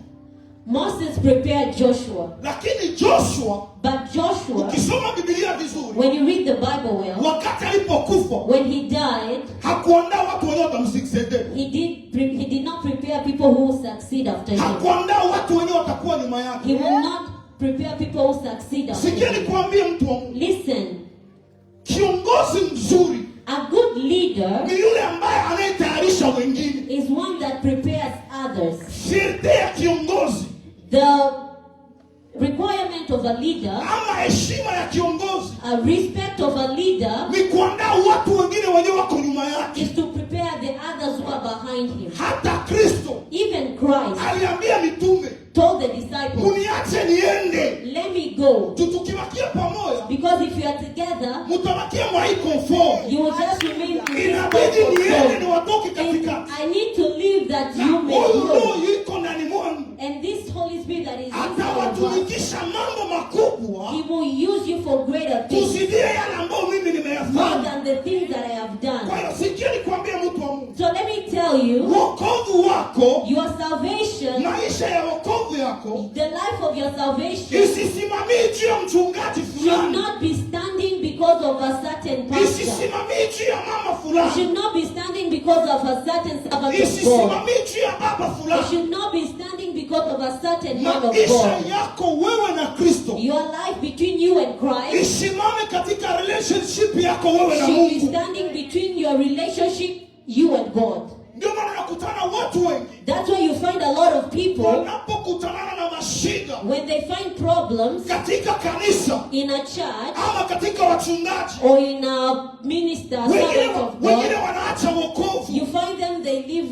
Moses prepared Joshua. lakini Joshua, But Joshua, ukisoma Biblia vizuri, when you read the Bible well, wakati alipokufa when he died, hakuandaa watu wenyewe watamsucceed, he did not prepare people who will succeed after him. hakuandaa watu wenyewe watakuwa nyuma He yake. will not prepare people who succeed after Sikia him. nikwambie, mtu wa Mungu, Listen, kiongozi mzuri a good leader ni yule ambaye anayetayarisha wengine. is one that prepares others. Fierte ya kiongozi The requirement of a leader, ama heshima ya kiongozi a respect of a leader, ni kuandaa watu wengine wenyewe wako nyuma yake. is to prepare the others who are behind him. Hata Kristo Even Christ aliambia mitume, told the disciples, muniache niende, "Let me go." tukibakia pamoja Because if you are together, mutabakia mwa hii comfort. you will just remain in this Inabidi comfort niende zone. niwatoke And katikati, I need to leave that na you may huyu grow. Roho yuko ndani mwangu And this Holy Spirit that is inside of us, atawatumikisha mambo makubwa He will use you for greater things, tuzidie yale ambayo mimi more nimeyafanya. than the things that I have Kwa done. hiyo sikia nikwambie, mtu wa Mungu, So let me tell you, wokovu wako, your salvation, maisha ya wokovu yako the life of your salvation, isisimamii juu ya mchungaji should fulani, not be standing because of a certain pastor. isisimamii juu ya mama fulani, Should not be standing because of a certain servant of God. isisimamii juu ya baba It fulani. should not be standing because of a certain man of Maisha God. yako wewe na Kristo Your life between you and Christ isimame katika relationship yako wewe na should be Mungu. standing between your relationship, you and God. Ndio maana nakutana watu wengi That's why you find a lot of people wanapokutanana na mashida when they find problems katika kanisa in a church ama katika wachungaji, or in a minister, wengine servant of wengine God, wanaacha wokovu, you find them they leave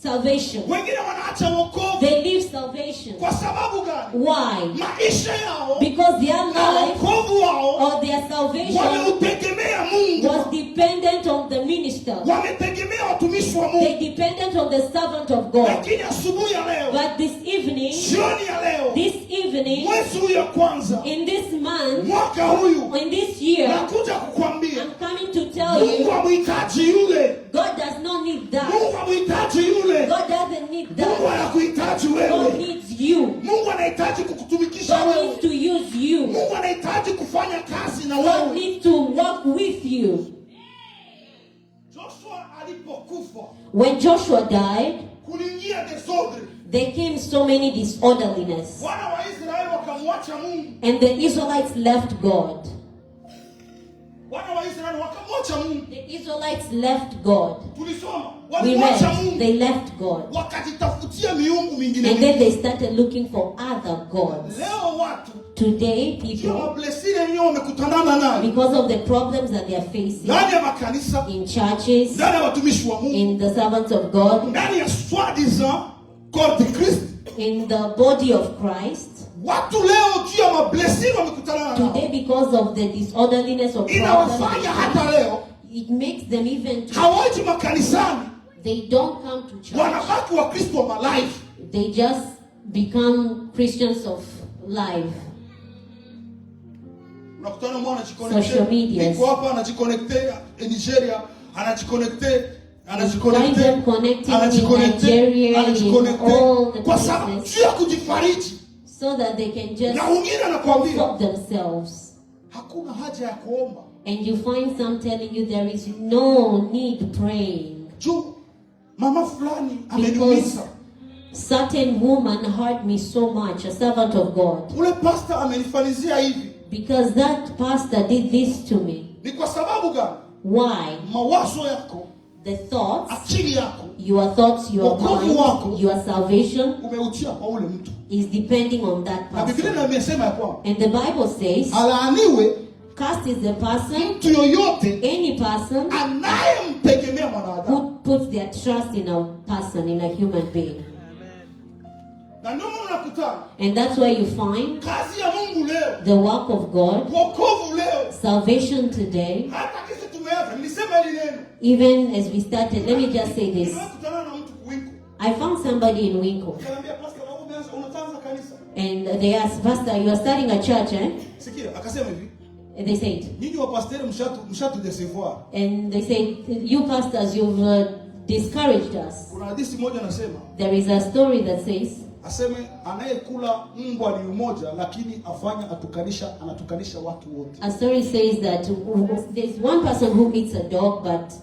salvation. wengine wanaacha wokovu. They leave salvation. Kwa sababu gani? Why? Maisha yao Because their na life wokovu wao or their salvation wameutegemea Mungu, was dependent on the minister. wametegemea watumishi wa They Mungu. depended on the servant of God. Lakini asubuhi ya leo, But this evening, jioni ya leo, this evening, listening, Mwezi huyu ya kwanza, in this month, mwaka huyu, in this year, nakuja kukwambia I'm coming to tell Mungu you, hamhitaji yule. God does not need that. Mungu hamhitaji yule. God doesn't need Mungu that. anakuhitaji God wewe. needs you. Mungu anahitaji kukutumikisha God wewe. needs to use you. Mungu anahitaji kufanya kazi na God wewe. needs to work with you. Joshua alipokufa, When Joshua died, kuliingia desordre. there came so many disorderliness. Wana wa Israeli wakamwacha Mungu. And the Israelites left God. Wana wa Israeli wakamwacha Mungu. The Israelites left God. Tulisoma, We walimwacha read, Mungu. they left God. Wakajitafutia miungu mingine. And then they started looking for other gods. Leo watu Today, ndio people, mablessing yenyewe wamekutanana nayo because of the problems that they are facing ndani ya makanisa, in churches, ndani ya watumishi wa Mungu, in the servants of God, ndani ya soi-disant corps de Christ. in the body of Christ, Watu leo juu ya mablessing wamekutana nayo, today, because of the disorderliness of inawafanya problems, hata leo it makes them even to, hawaji makanisani, they don't come to church. wanabaki Wakristo wa malife. They just become Christians of life. Unakutana mwana Social anajiconnecte, medias. iko hapa anajiconnecte Nigeria, anajiconnecte Find anajiconnecte them connecting in anajiconnecte Nigeria, in all anajiconnecte the kwa sababu places, juu ya kujifariji, so that they can just na wengine anakuambia comfort themselves. hakuna haja ya kuomba And you find some telling you there is no need praying juu mama fulani because ameniumiza, certain woman hurt me so much, a servant of God, ule pastor amenifanyizia hivi. because that pastor did this to me. Ni kwa sababu gani? Why? Mawazo yako, The thoughts, akili yako your thoughts, your Wokovu wako. mind, your salvation umeutia kwa ule mtu, is depending on that na Biblia person. imesema ya kwamba And the Bible says, alaaniwe cursed is the person, mtu yoyote any person anayemtegemea mwanadamu. who puts their trust in a person, in a human being. Na ndio maana unakutana And that's why you find kazi ya Mungu leo, the work of God, wokovu leo, salvation today, hata kisi tumeanza, nilisema hili neno, even as we started, let me just say this. nimekutana na mtu kuwinko, I found somebody in Winkle akaniambia pastor, na wewe umeanza unaanza kanisa. and they asked, Pastor, you are starting a church, eh? Sikia, akasema hivi, And they said, nyinyi wapasteri mshatu decevoir. and they said, you pastors, you've discouraged us. Kuna hadithi moja nasema, There is a story that says, aseme anayekula mbwa ni mmoja, lakini afanya atukanisha anatukanisha watu wote. a story says that there's one person who eats a dog, but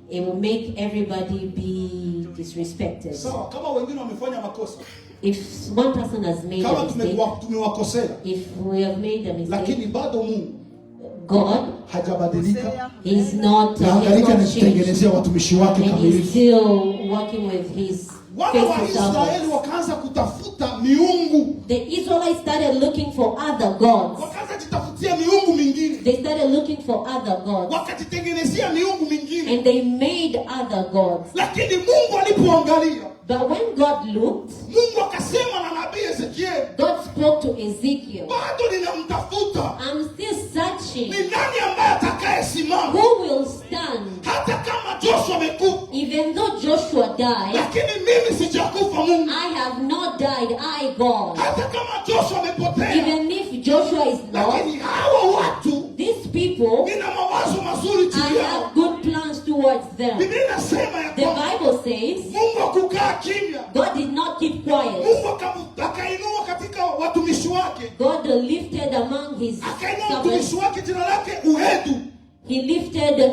it will make everybody be disrespected. Sawa, kama wengine wamefanya makosa, If one person has made kama a mistake, tumewakosea, if we have made a mistake, lakini bado Mungu God hajabadilika is not, na he has angalika not changed. anajitengenezea watumishi wake And he's kamilifu. still working with his Wana wa faithful Israeli servants. wakaanza kutafuta miungu, The Israelites started looking for other gods. wakaanza jitafutia miungu mingine, They started looking for other gods. wakajitengenezea miungu mingine. And they made other gods. Lakini Mungu alipoangalia, But when God looked, Mungu akasema na nabii Ezekieli, God spoke to Ezekiel. bado ninamtafuta. I'm still Ni searching. nani ambaye atakayesimama Who will stand? hata kama Joshua amekufa, Even though Joshua died, lakini mimi sijakufa Mungu. I have not died, I God. Hata kama Joshua amepotea, Even if Joshua is lost, lakini hawa watu these people, nina mawazo mazuri I juu yao. have good plans towards them. Biblia inasema ya The kwamba Bible says Mungu hakukaa kimya. God did not keep quiet. Mungu akainua katika watumishi wake, God lifted among his akainua servants. mtumishi wake jina lake Uhedu. He lifted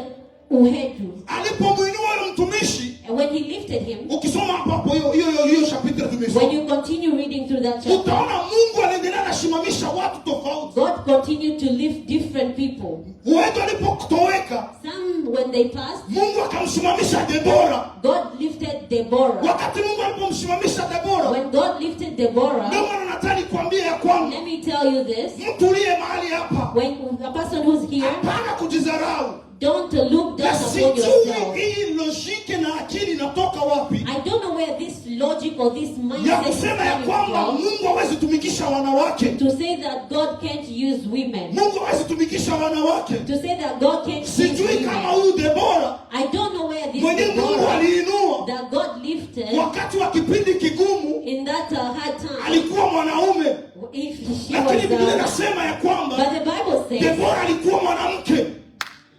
Uhedu. Alipomwinua yule mtumishi, And when he lifted him, ukisoma hapo hapo hiyo hiyo hiyo hiyo chapter when tumesoma, you continue reading through that chapter, utaona Mungu anaendelea anasimamisha watu tofauti. God continued to lift different people. Uhedu alipotoweka, Some, when they passed, Mungu akamsimamisha Debora. God lifted Deborah. Wakati Mungu alipomsimamisha Debora, When God lifted ndio Deborah, maana nataka nikwambie ya kwamba let me tell you this. mtu uliye mahali hapa, When a person who's here, hapana kujidharau. don't look Na down upon sijui yourself. hii logike na akili inatoka wapi I don't know where this logic or this ya mindset is kusema ya coming kwamba from Mungu hawezi tumikisha wanawake, to say that God can't use women. Mungu hawezi tumikisha wanawake. To say that God can't use Sijui kama women. huyu Debora I don't know where this mwenye Mungu Deborah aliinua that God lifted wakati wa kipindi kigumu, in that hard time, alikuwa mwanaume, if she lakini was, Biblia inasema ya kwamba but the Bible says Debora alikuwa mwanamke.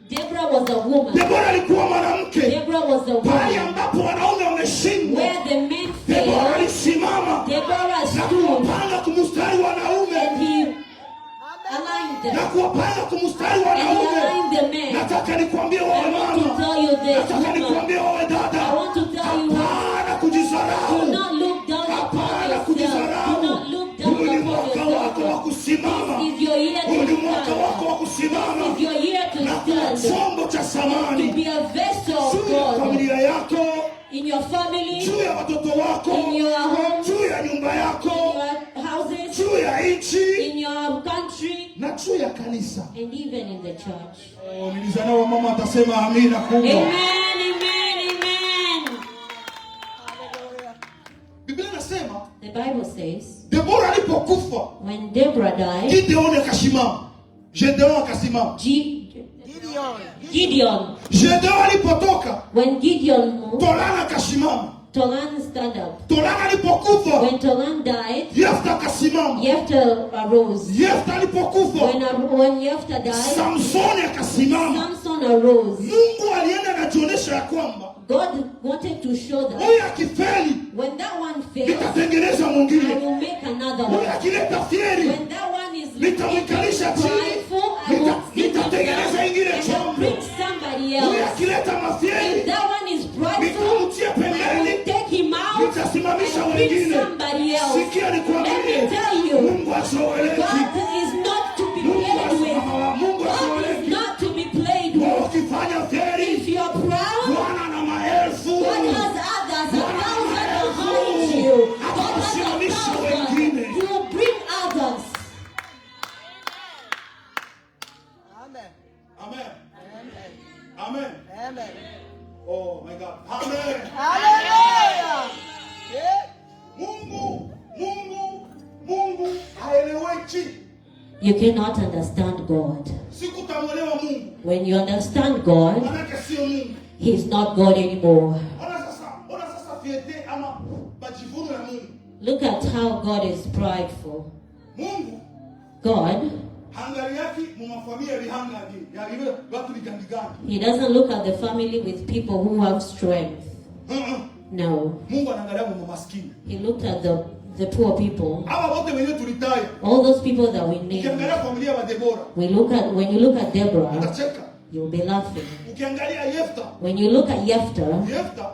Deborah was a woman. Debora alikuwa mwanamke. Deborah was a Pale woman. ambapo wanaume wameshindwa, Where the men Debora failed, alisimama Deborah na stood kuwapanga kumstari wanaume and he aligned na them. kuwapanga kumstari And he wanaume. aligned the men. Nataka nikwambie wewe I want to mama, tell you this, nataka woman. nikwambie wewe dada, I want to tell you, hapana do kujidharau, not look down upon hapana yourself. Do kujidharau. not look down Huu ni upon mwaka wako wa yourself. kusimama, This is your year huu ni to mwaka stand. wako wa kusimama This is your year to na kuwa stand. chombo cha To samani be a vessel of juu ya God familia yako, in your family, juu ya watoto wako, in your home, juu ya nyumba yako, in your houses, juu ya nchi in your country, na juu ya kanisa. and even in the church. Oh, nilizana wa mama atasema amina kubwa. Amen, amen, amen. Biblia inasema The Bible says Debora alipokufa, when Deborah died, Gideon akasimama. Gideon akasimama. Gideon, Gideon alipotoka, when Gideon moved, Tolan akasimama. Tolan stand up. Tolan alipokufa, When Tolan died, Yefta akasimama. Jephthah arose. Yefta alipokufa, When Jephthah died, Samsoni akasimama. Samson arose. Mungu alienda anajionyesha ya kwamba God wanted to show that huyu akifeli when that one fails, nitatengeneza I mwingine, will make another huyu one. akileta fieri When that one is nitamwikalisha chini, prideful, I will sit him down nitatengeneza ingine and I'll chombo. bring somebody Huyu else. akileta If mafieri that one is prideful, nitamtia I will pembeni, take him out nitasimamisha and bring wengine. somebody else. Sikia Let me nikwambie, tell you, Mungu azoeleki. God is not to be Mungu played with. Mungu God is azoeleki. not to be played Wewe with. ukifanya fieri, If you are proud, Bwana na maelfu God has others, a thousand behind you. God has a Atawasimamisha thousand. wengine. He will bring others. Amen. Amen. Amen. Amen. Amen. Oh my God. Amen. Hallelujah. Yeah. Mungu, Mungu, Mungu haeleweki. You cannot understand God. Sikutamwelewa Mungu. When you understand God, Manake sio Mungu. He is not God anymore. Ona sasa fiete ama majivuno ya Mungu. Look at how God is prideful. Mungu God, haangaliaki mumafamilia bihangangi. Ya iwe watu bigandigandi. He doesn't look at the family with people who have strength. No. Mungu anaangalia mu maskini. He looked at the poor people. Hawa wote wenyewe tulitaya. All those people that we named. Ukiangalia familia ya Debora, We look at when you look at Deborah, utacheka. you'll be laughing. Ukiangalia Yefta, When you look at Jephthah, Yefta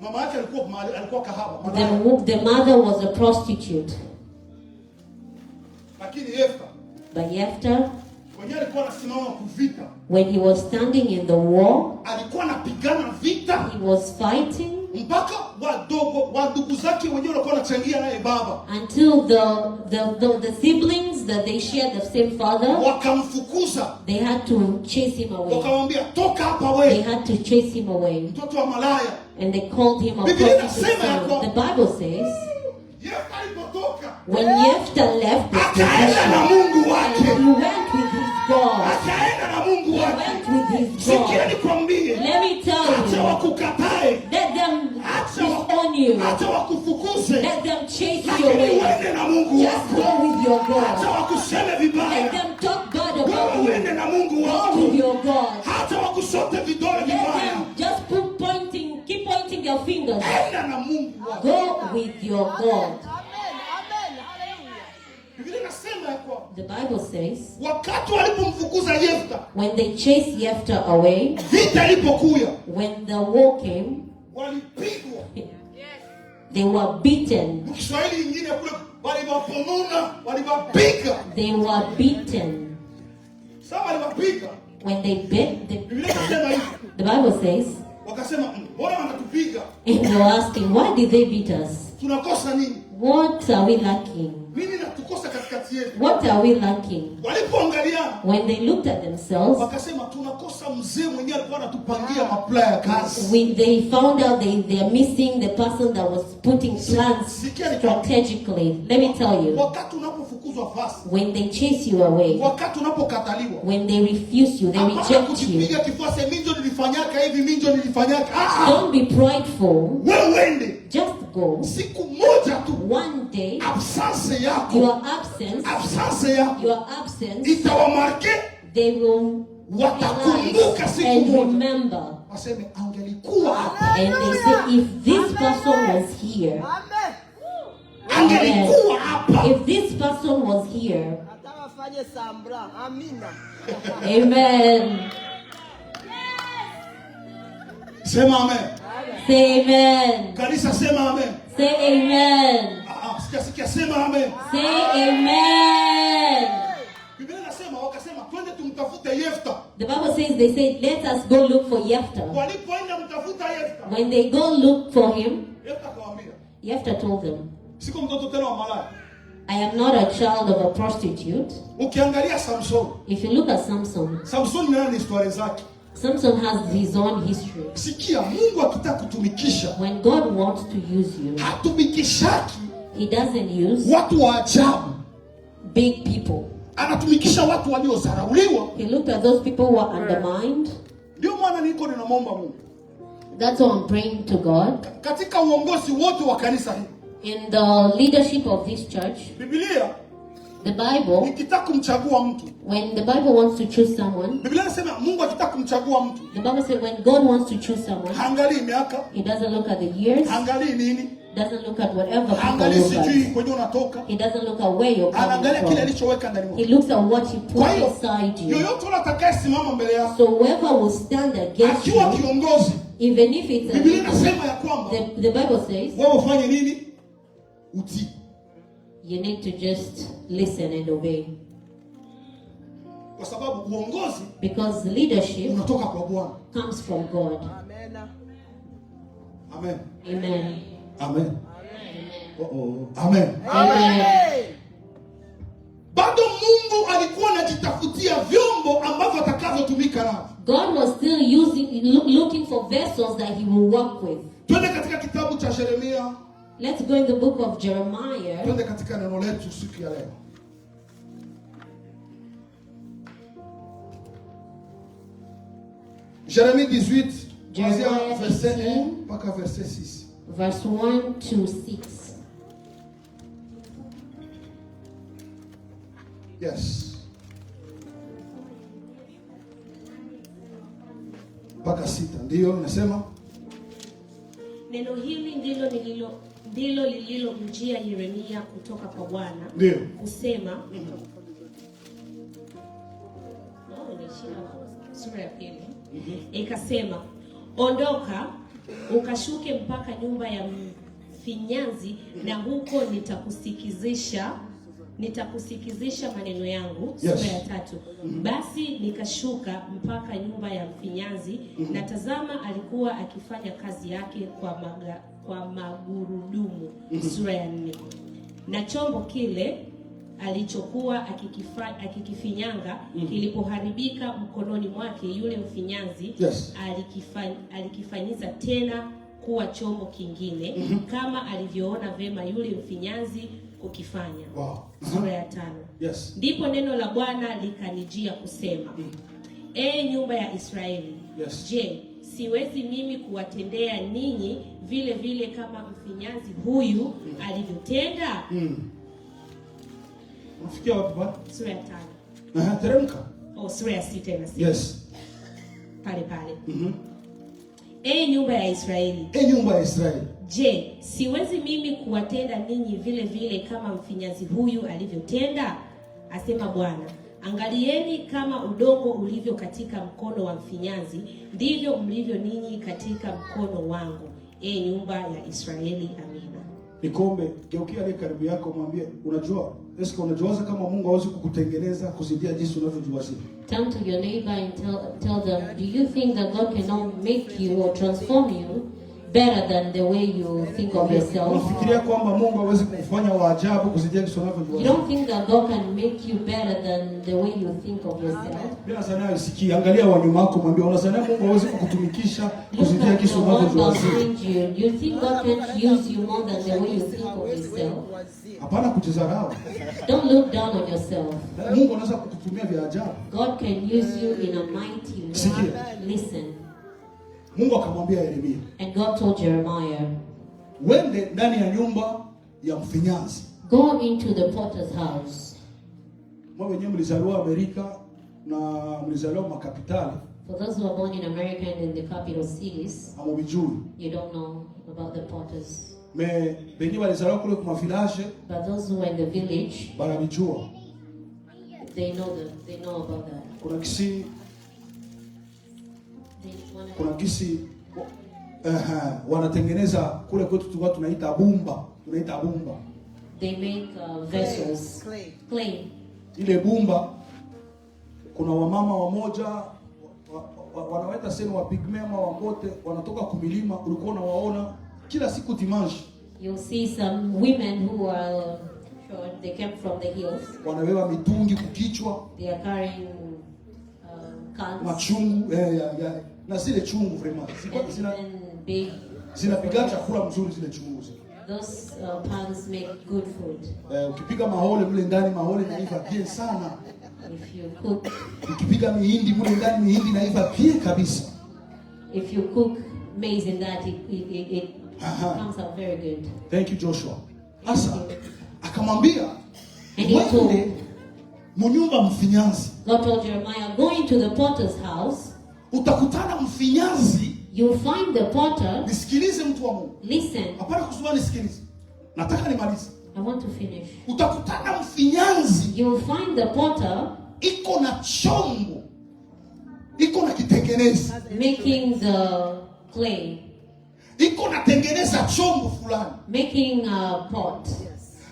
mama yake alikuwa kahaba, malaya. the mother was a prostitute. Lakini Yefta But Jephthah, mwenyewe alikuwa anasimama kuvita. when he was standing in the war, Alikuwa anapigana vita he was fighting mpaka wadogo wa ndugu zake wenyewe walikuwa wanachangia naye baba, until the siblings that they shared the same father, wakamfukuza, they had to chase him away. wakamwambia toka hapa They wewe, had to chase him away. mtoto wa malaya. And they called him a Biblia prostitute inasema ya son. kwamba- The Bible says Yefta alipotoka when Jephthah left the akaenda na position, Mungu wake, he went with his God. akaenda na Mungu He wake. went with his Sikia God. nikwambie, Let me tell acha you, wakukatae, let them acha disown you. acha wakufukuze, Let them chase you lakini away. uende na Mungu Just wako. go with your Acha God. wakuseme Let vibaya, them talk bad wewe about you. uende na Mungu Go wako. with your God. Hata wakusote vidole Let vibaya, them just keep pointing their fingers. enda na Mungu wako. Go with your God. Amen. Amen. Hallelujah. Biblia inasema ya kwamba The Bible says wakati walipomfukuza Yefta, when they chased Jephthah away, vita ilipokuya, when the war came, walipigwa. they were beaten. Mkiswahili ingine kule waliwapomona, waliwapiga. They were beaten. Sasa waliwapiga. When they beat, Biblia inasema hivi, the Bible says, wakasema mbona wanatupiga? and they were asking, why did they beat us? Tunakosa nini? What are we lacking? Nini natukosa katikati yetu? What are we lacking? Walipoangaliana When they looked at themselves, wakasema tunakosa mzee mwenyewe alikuwa anatupangia mapla ya kazi. they found out they are missing the person that was putting plans strategically. Let me tell you, Wakati unapofukuzwa fasi, when they chase you away, wakati unapokataliwa, when they refuse you, they hapana reject you. kujipiga kifua, sema mimi ndio nilifanyaka hivi, mimi ndio nilifanyaka. Don't be prideful. Wewe uende. Just go, Siku moja tu one day absence yako, your absence, absence yako your absence, itawamarke, they will watakumbuka realize siku and moja, remember. waseme angelikuwa hapa, And they say, if this person was here, angelikuwa hapa. if this person was here, Hata wafanye sambra. Amina. amen. Sema amen. Say amen. Kanisa sema amen. Say amen. Ah, ah, sikia sikia, sema amen. Say amen. Biblia inasema wakasema twende tumtafute Yefta. The Bible says they said, let us go look for Jephthah. Walipoenda mtafuta Yefta, When they go look for him, Yefta akawaambia, Jephthah told them, siko mtoto tena wa malaya. I am not a child of a prostitute. Ukiangalia Samson, If you look at Samson, Samson naye ni historia zake. Samson has his own history. Sikia, Mungu akitaka kutumikisha, When God wants to use you, hatumikishaki he doesn't use watu wa ajabu, big people. anatumikisha watu waliodharauliwa. He looked at those people who were undermined. Ndio maana niko ninamwomba Mungu That's why I'm praying to God. katika uongozi wote wa kanisa hili. In the leadership of this church, Biblia the Bible, ikitaka kumchagua mtu, when the Bible wants to choose someone, Biblia inasema Mungu akitaka kumchagua mtu the Bible says when God wants to choose someone, haangalii miaka, he doesn't look at the years, haangalii nini, doesn't look at whatever people haangalii look sijui at. kwenye unatoka, He doesn't look at where you're coming anaangalia kile from. alichoweka ndani He mwako. looks at what he Kwa put hiyo inside you. yoyote yule atakayesimama mbele yako So whoever will stand against akiwa you, kiongozi, even if it's a Biblia leader, inasema ya kwamba the Bible says wewe ufanye nini? Utii. you need to just listen and obey. Kwa sababu uongozi Because leadership unatoka kwa Bwana. comes from God. Amen. Amen. Amen. Amen. Oh, oh. Amen. Amen. Bado Mungu alikuwa anajitafutia vyombo ambavyo atakavyotumika navyo. God was still looking for vessels that he will work with. Twende katika kitabu cha Yeremia, Let's go in the book of Jeremiah. twende katika neno letu siku ya leo. Yeremia 18 kuanzia Jeremiah verset 1 18. mpaka verset 6. Verse 1 to 6. Yes. Mpaka 6 ndiyo inasema. Neno hili ndilo lililomjia Yeremia kutoka kwa Bwana Ndiyo. kusema. No, inaishia hapo. Sura ya pili. Ikasema, ondoka ukashuke mpaka nyumba ya mfinyanzi, na huko nitakusikizisha maneno yangu. Yes. Sura ya 3. Basi nikashuka mpaka nyumba ya mfinyanzi, na tazama alikuwa akifanya kazi yake kwa magurudumu. Sura ya 4. Na chombo kile alichokuwa akikifinyanga kilipoharibika mkononi mwake, yule mfinyanzi Yes. alikifanyiza tena kuwa chombo kingine, kama alivyoona vema yule mfinyanzi kukifanya. Wow. Sura ya 5. Yes. Ndipo neno la Bwana likanijia kusema, Ee nyumba ya Israeli, Yes. je, siwezi mimi kuwatendea ninyi vile vile kama mfinyanzi huyu alivyotenda? Unafikia wapi bwana? Sura ya 5. Aha, teremka. Oh, sura ya 6 inasema. Yes. Pale pale. Ee nyumba ya Israeli, E nyumba ya Israeli, je, siwezi mimi kuwatenda ninyi vile vile kama mfinyanzi huyu alivyotenda? Asema Bwana. Angalieni kama udongo ulivyo katika mkono wa mfinyanzi, ndivyo mlivyo ninyi katika mkono wangu, ee nyumba ya Israeli. Amina. Nikombe, geukia aliye karibu yako mwambie, unajua, eske unajuaza kama Mungu hawezi kukutengeneza kuzidia jinsi unavyojiwazia? Turn to your neighbor and tell them, do you think that God cannot make you or transform you better than the way you think of yourself? Unafikiria kwamba Mungu hawezi kukufanya wa ajabu kuzidia jinsi You unavyojiwazia? don't think that God can make you better than the way you think of yourself? Bila sanaa usikie, angalia wa nyuma yako mwambie, unazania Mungu hawezi kukutumikisha Look kuzidia at jinsi the one unavyojiwazia? behind you. You think God can't use you more than the way you think of yourself? Hapana kujidharau. Don't look down on yourself. Mungu anaweza kukutumia vya ajabu. God can use you in a mighty way. Sikia. Listen. Mungu akamwambia Yeremia, And God told Jeremiah, Wende ndani ya nyumba ya mfinyanzi. Go into the potter's house. Mwa wenyewe mlizaliwa Amerika na mlizaliwa makapitali, For those who are born in America and in the capital cities, hamubijui. You don't know about the potters. Mais benye balizaliwa kule kuma village But those who are in the village, banabijua. they know about that. Kuna kisi They wanna, kuna kisi wanatengeneza kule kwetu tulikuwa tunaita bumba, tunaita bumba. They make vessels, Clay. Clay. Ile bumba kuna wamama wamoja wanaweta sema wa pygmée ama wambote wanatoka kumilima, ulikuwa unawaona kila siku dimanche. You'll see some women who are short. They came from the hills. Wanabeba mitungi kukichwa, They are carrying cans machungu na zile chungu vraiment and, and big. zinapiga chakula mzuri zile chungu zile. Those pans make good food. Ukipiga mahole mle ndani, mahole inaiva bien sana. If you cook, Ukipiga mihindi mle ndani, mihindi inaiva bien kabisa. If you cook maize in that, it comes out very good. Thank you, Joshua. Asa akamwambia And he told, wende munyumba mfinyanzi, God told Jeremiah, go into the potter's house. Utakutana mfinyanzi. You'll find the potter. Nisikilize mtu wa Mungu. Listen. Hapana kusema nisikilize. Nataka nimalize. I want to finish. Utakutana mfinyanzi. You'll find the potter. Iko na chombo. Iko na kitengeneza. Making the clay. Iko na tengeneza chombo fulani. Making a pot.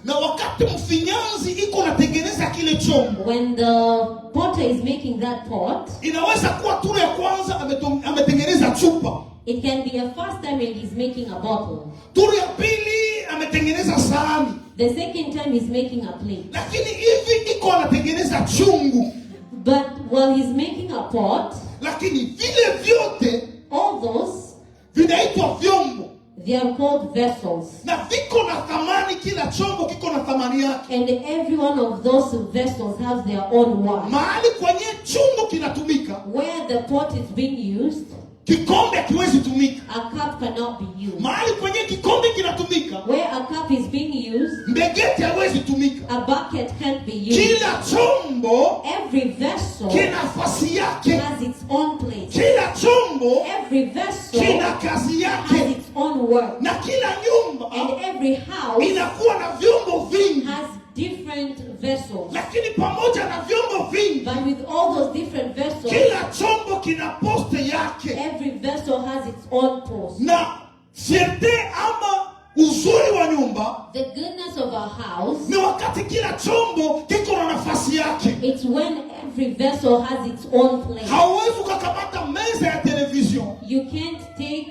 Na wakati mfinyanzi iko natengeneza kile chombo, When the potter is making that pot, inaweza kuwa turu ya kwanza ametengeneza chupa. It can be a first time and he's making a bottle. Turu ya pili ametengeneza sahani. The second time he's making a plate. Lakini hivi iko anatengeneza chungu. But while he's making a pot, lakini vile vyote, all those vinaitwa vyombo. They are called vessels. Na viko na thamani, kila chombo kiko na thamani yake. And every one of those vessels has their own worth. Mahali kwenye chungu kinatumika, where the pot is being used, kikombe hakiwezi tumika. A cup cannot be used. Mahali kwenye kikombe kinatumika, where a cup is being used, mbegeti haiwezi tumika. A bucket can't be used. Kila chombo, every vessel, kina nafasi yake. Has its own place. Kila chombo, every vessel, kina kazi yake. Has its own work. Na kila nyumba, and every house, inakuwa na vyombo vingi. Has different vessels. Lakini pamoja na vyombo vingi, but with all those different vessels, kila chombo kina poste yake. Every vessel has its own post. Na fierté ama uzuri wa nyumba, the goodness of our house, ni wakati kila chombo kiko na nafasi yake. It's when every vessel has its own place. Hauwezi ukakamata meza ya television. You can't take,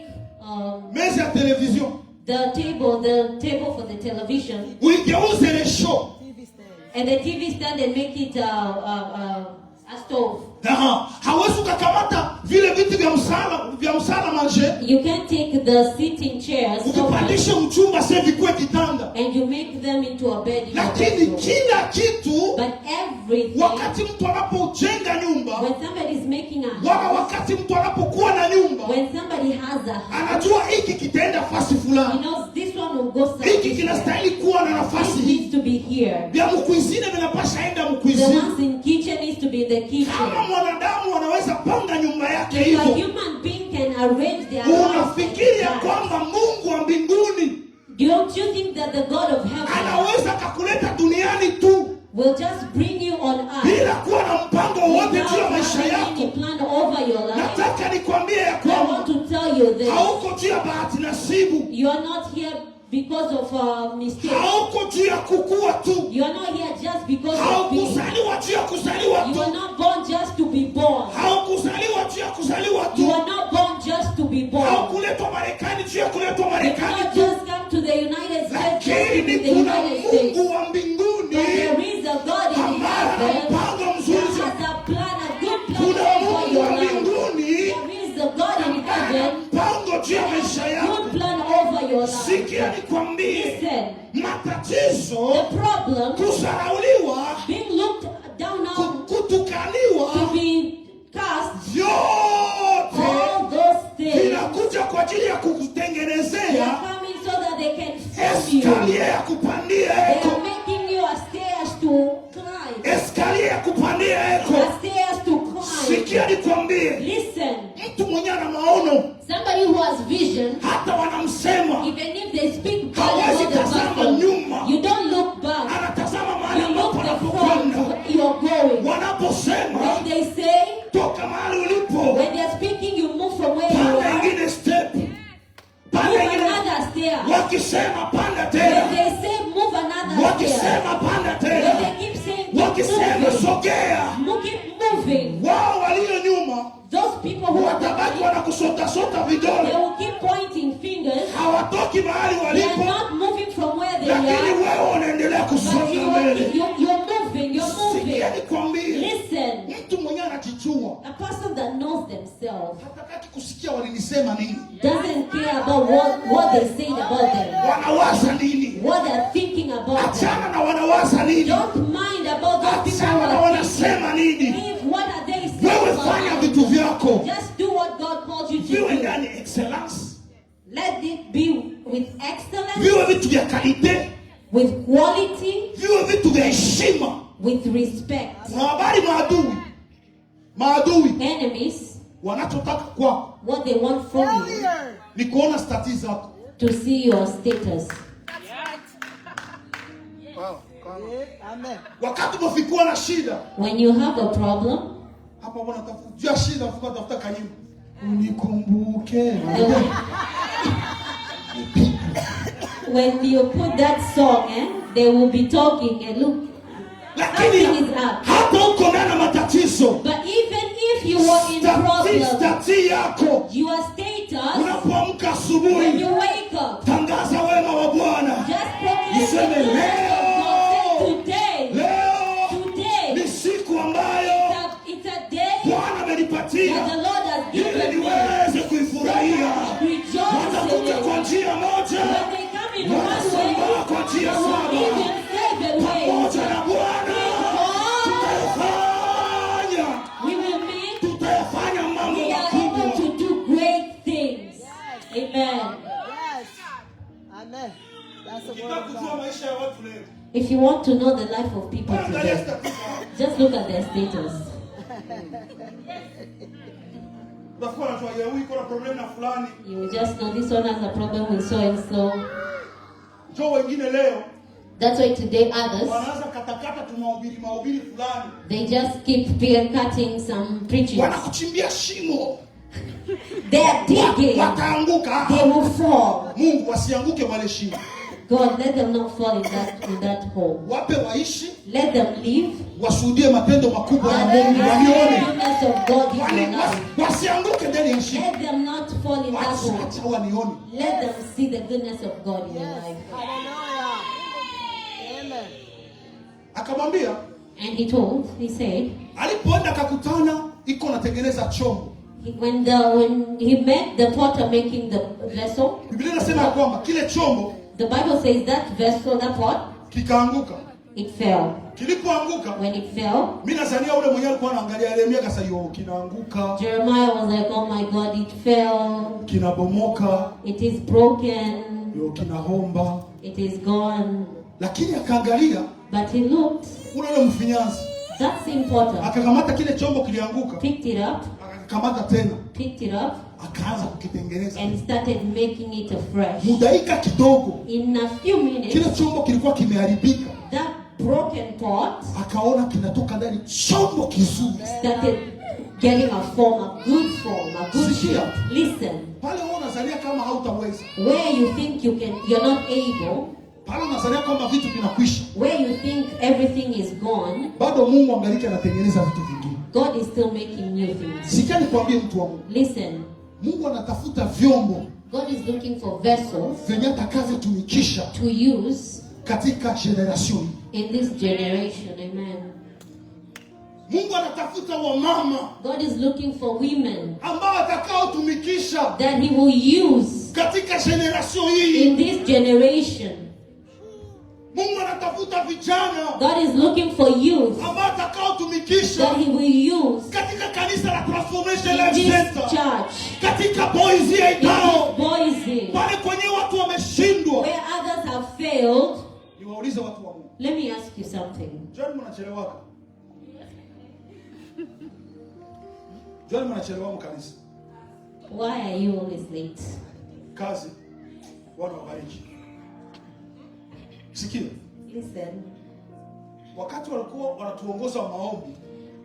meza ya television, the table for the television, uigeuze le show, and the TV stand and make it a stove. Aha. Hauwezi ukakamata vile viti vya msala manje. You can take the sitting chairs, ukipandishe mchumba sasa vikue kitanda, and you make them into a bed in your Lakini bedroom. kila kitu, but everything, wakati mtu anapojenga nyumba, when somebody is making a house, wala wakati mtu anapokuwa na nyumba, when somebody has a house, anajua hiki kitaenda fasi fulani, he knows this one will go somewhere. Hiki kinastahili kuwa na nafasi This hii. needs to be here. Vya mkuizine vinapasha enda mkuizine. The ones in kitchen needs to be in the kitchen. Kama mwanadamu anaweza panga nyumba yake If a hivyo, human being can arrange their house like unafikiri ya that, kwamba Mungu wa mbinguni don't you think that the God of heaven anaweza akakuleta duniani tu will just bring you on earth bila kuwa na mpango wowote without juu ya maisha having yako? any plan over your life? Nataka nikwambie ya I kwamba want to tell you this. hauko juu ya bahati nasibu. You are not here because of mistake. Hauko juu ya kukua tu. You are not here just because of being. Haukuzaliwa juu ya kuzaliwa You tu. are not born just to be born. Haukuzaliwa juu ya kuzaliwa tu. You are not born just to be born. Haukuletwa Marekani juu ya kuletwa You Marekani did not tu. just come to the United States just to be Lakini the kuna United States. Mungu wa mbinguni But there is a God in ambaye ana heaven mpango mzuri. that has a plan, a good plan Kuna over Mungu your wa life. mbinguni There is a God in ambaye ana heaven mpango juu ya maisha yako. good plan over your life. Sikia nikwambie, Listen, matatizo, the problem, kudharauliwa, being looked down on, kutukaniwa, to be cast, vyote all those things, vinakuja kwa ajili ya they kukutengenezea are coming so that they Escalier ya kupandia They eko. are making you a stairs to climb. Escalier ya kupandia eko. A stairs to climb. Sikia nikwambie, Listen, mtu mwenye ana maono somebody who has vision, hata wanamsema even if they speak bad hawezi about the tazama person, nyuma, you don't look back. anatazama mahali You look ambapo the front anapokwenda. where you're going. Wanaposema When they say, toka mahali ulipo, when they are speaking, you move from where you panda are. ingine step, Move panda ingine. another stair. Wakisema panda When tena, they say move another stair. wakisema panda When tena, they keep saying keep wakisema moving, sogea, keep moving. wao walio nyuma Those people who are watabaki behind, wanakusotasota they vidole, will keep pointing fingers. hawatoki mahali They are walipo, not moving from where they lakini are. wewe unaendelea But kusonga you are, mbele. you're moving, you're moving. Sikia nikwambie, Listen, mtu mwenyewe anajichua, a person that knows themselves hataki kusikia walinisema nini, doesn't care about what they said about them, wanawaza nini. what they're thinking about them. Achana na wanawaza nini, Don't mind about those people achana who na are wanasema nini. thinking. What are they saying Wewe about fanya you? vitu vyako Just do what God called you to viwe do. ndani excellence, Let it be with excellence, viwe vitu vya kalite, with quality, viwe vitu vya heshima. with respect. Kuna habari maadui, maadui Enemies, wanachotaka kwako what they want from you, ni kuona stati zako. to see your status. Wakati umefikiwa na shida When you have a problem, hapa, bwana tafuta juu ya shida, fuka tafuta kanyimbo unikumbuke. when you put that song, they will be talking and look, Lakini something is up. hata uko ndani ya matatizo, But even if you are in problem, stati yako your status, unapoamka when asubuhi, you wake up, tangaza wema wa Bwana. just proclaim the Useme goodness of God. Say leo, today, leo today, ni siku ambayo it's a day Bwana that amenipatia the Lord has ili given me. niweze kuifurahia. Rejoice in Watakuja it. kwa njia moja, When they come in one way, watasambaa kwa njia they will saba. leave in seven ways. Pamoja na Bwana tutayafanya, We will make, tutayafanya mambo we are able makubwa. to do great things. Amen. Yes. Amen. That's the word Ukitaka of kujua God. maisha ya watu leo, If you want to know the life of people angalia today, stati zao. just look at their status. Utakuwa unajua ya huyu iko na problem na fulani. You will just know this one has a problem with so and so. Njoo wengine leo That's why today others, wanaanza katakata tu mahubiri fulani, they just keep peer cutting some preachings. wanakuchimbia shimo, They are digging. wataanguka. They will fall. Mungu wasianguke wale shimo, God, let them not fall in that hole. wape waishi, Let them live. washuhudie matendo makubwa ya And they Mungu, see the wanione, goodness of God in their life. wasianguke ndani ya shimo, Let them not fall in that hole. acha wanione. Let them see the goodness of God in their life. Hallelujah. Amen. Akamwambia, And he said, alipoenda akakutana iko natengeneza chombo. when he met the potter making the vessel, Biblia inasema ya kwamba kile chombo the Bible says that vessel, that pot, kikaanguka. it fell. Kilipoanguka, When it fell, mimi nadhania ule mwenyewe alikuwa anaangalia Yeremia akasema, yo, kinaanguka, Jeremiah was like, oh my God, it fell. kinabomoka, It is broken. yo, kinahomba. It is gone. Lakini akaangalia But he looked, ule ule mfinyanzi that same potter, akakamata kile chombo kilianguka, picked it up, akakamata tena, picked it up, akaanza kukitengeneza. and started making it afresh. Mudaika kidogo, In a few minutes, kile chombo kilikuwa kimeharibika, that broken pot akaona kinatoka ndani chombo kizuri. started getting a form, a good form, a good Sikia. shape. Listen, Pale wewe unazania kama hautaweza, where you think you can, you're not able, pale unazania kwamba vitu vinakwisha, where you think everything is gone, bado Mungu angaliki anatengeneza vitu vingine. God is still making new things. Sikia nikwambie, mtu wa Mungu, Listen, Mungu anatafuta vyombo God is looking for vessels vyenye atakavyotumikisha to use katika generation hii. in this generation. Amen. Mungu anatafuta wamama God is looking for women ambao atakaotumikisha that He will use katika generation hii. in this generation. Mungu anatafuta vijana God is looking for youth ambao atakaotumikisha that He will use katika kanisa la Transformation in Life this Center, church, katika Boise ya in Idao, this Boise, pale kwenye watu wameshindwa, where others have failed. failed, Niwaulize watu wa Mungu. Let me ask you something. Jua mnachelewaka. Jua mnachelewa mkanisa. Why are you always late? Kazi. Bwana wabariki. Sikia. Listen. Wakati walikuwa wanatuongoza maombi,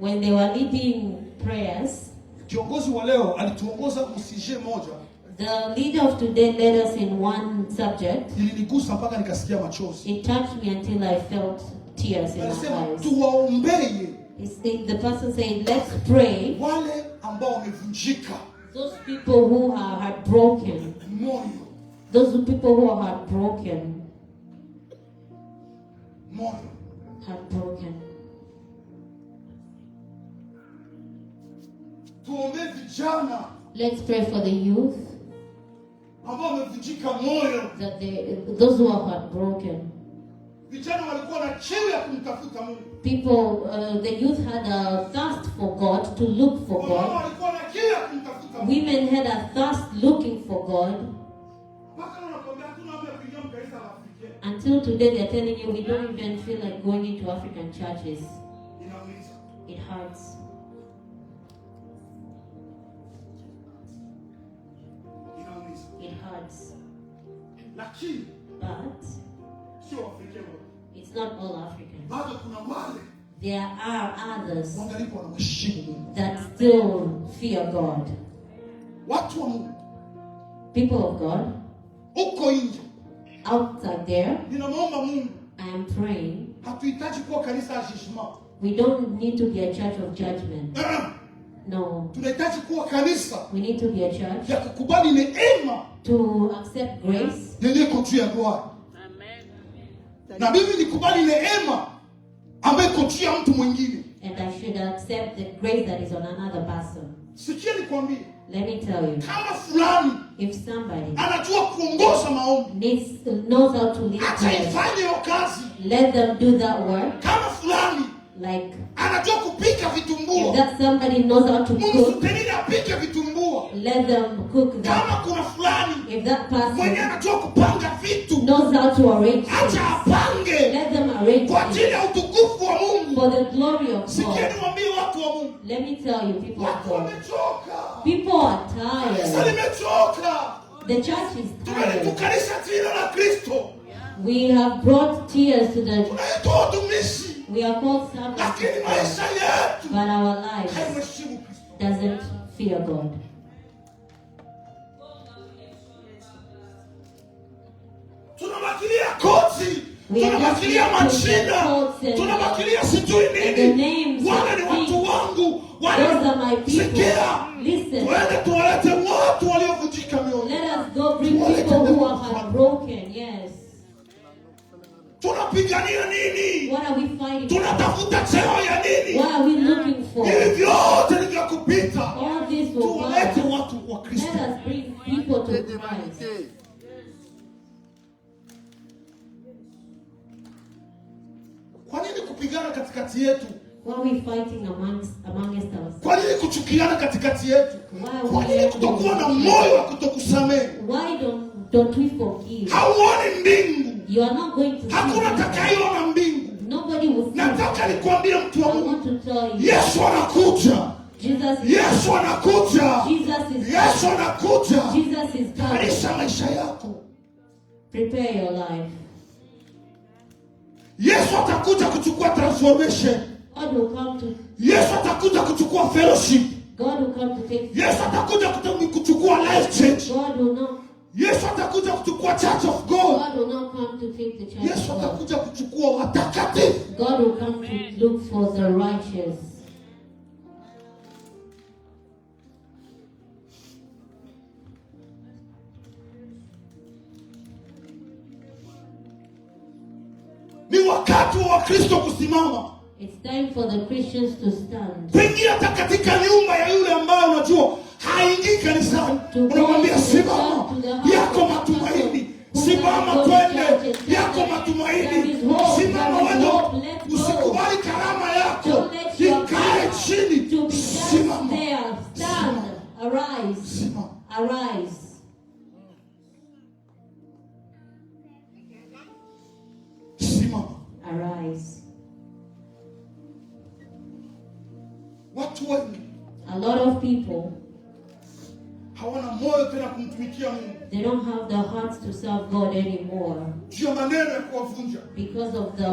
When they were leading prayers, kiongozi wa leo alituongoza mu sujet moja, the leader of today led us in one subject. Ilinigusa mpaka nikasikia machozi. It touched me until I felt tears in my Alisema eyes. tuwaombee The person said, let's pray wale ambao wamevunjika those people who are heartbroken. Moyo. Those people who are heartbroken. Moyo. Heartbroken. Tuombee vijana Let's pray for the youth. Ambao wamevunjika moyo. That those who are heartbroken. Vijana walikuwa na kiu ya kumtafuta Mungu. People, the youth had a thirst for God, to look for Wamama God. walikuwa na kiu ya kumtafuta Mungu. Women had a thirst looking for God. Mpaka leo nakwambia hatuna hamu ya kuingia mkanisa la Afrika. Until today they're telling you we don't even feel like going into African churches. Inaumiza. It hurts. Inaumiza. It hurts. Lakini But sio Afrika wote. it's not all Africans. Bado kuna wale There are others wangaliko wanamheshimu Mungu. that still fear God. Watu wa Mungu. People of God. Uko nje. Outside there. Ninamwomba Mungu. I am praying. Hatuhitaji kuwa kanisa la judgment. We don't need to be a church of judgment. No. Tunahitaji kuwa kanisa We need to be a church ya kukubali neema to accept grace yenye iko juu ya glory. Na mimi nikubali neema ambayo iko juu ya mtu mwingine. And I should accept the grace that is on another person. Sikia nikwambie. Let me tell you. Kama fulani if somebody anajua kuongoza maombi, knows how to lead acha prayers, ifanye hiyo kazi. let them do that work. Kama fulani Like, anajua kupika vitumbua, if that somebody knows how to cook, mumsutenini apike vitumbua. let them cook that. Kama kuna fulani If that person mwenye anajua kupanga vitu, knows how to arrange acha things, apange let them arrange kwa ajili things ya utukufu wa Mungu. for the glory of Sikia God. niwaambie watu wa Mungu, Let me tell you, people of watu God, wamechoka. people are Kanisa tired. limechoka. The church is tired. Tumelitukanisha jina la Kristo. We have brought tears to the. Tunaitwa watumishi. We are called servants, Lakini of maisha God, yetu but our lives haimheshimu Kristo. doesn't fear God. Tunabakilia koti, We are tunabakilia just looking majina, at coats and tunabakilia sijui and the nini. names Wale of ni watu things. wangu, wale Those are my people. Sikia. Listen. Tuende tuwalete watu waliovunjika mioyo. Let us go bring Tuwalete people who are ndani. heartbroken. Yes. Tunapigania nini? What are we fighting for? Tunatafuta cheo ya nini? What are we looking for? Hivi vyote ni vya kupita. All this will Tuwalete pass. watu wa Kristo. Let us bring people to Christ. Kwa nini kupigana katikati yetu? Why are we fighting amongst ourselves? Kwa nini kuchukiana katikati yetu? Why are Kwa we nini kutokuwa na moyo wa kutokusamehe? Why don't we forgive? Hauoni mbingu. You are not going to see Hakuna heaven. atakayeona mbingu. Nobody will see. Nataka nikwambie mtu wa I Mungu, want to tell you. Yesu anakuja. Jesus is Yesu anakuja. Jesus is Yesu anakuja. Jesus is coming. Tayarisha maisha yako. Prepare your life. Yesu atakuja kuchukua transformation. God will come to Yesu atakuja kuchukua fellowship. God will come to take Yesu atakuja kuchukua life change. God will not Yesu atakuja kuchukua church of God. God will not come to take the church Yesu of God. atakuja kuchukua watakatifu. God will come to look for the righteous. Ni wakati wa Wakristo kusimama. It's time for the Christians to stand. Kuingia hata katika nyumba ya yule ambaye unajua haingii kanisani, To go unamwambia to the simama, church, to the house yako of the matumaini, pastor, simama who doesn't go to twende, church and yako tell them, matumaini, there is hope, simama there is wende, hope, let's go. usikubali karama yako Don't let your ikae gift chini, to be just simama, there. Stand. Arise. Simama. Arise. Arise. Watu wengi A lot of people, hawana moyo tena kumtumikia Mungu they don't have the hearts to serve God anymore juu ya maneno ya kuwavunja, because of the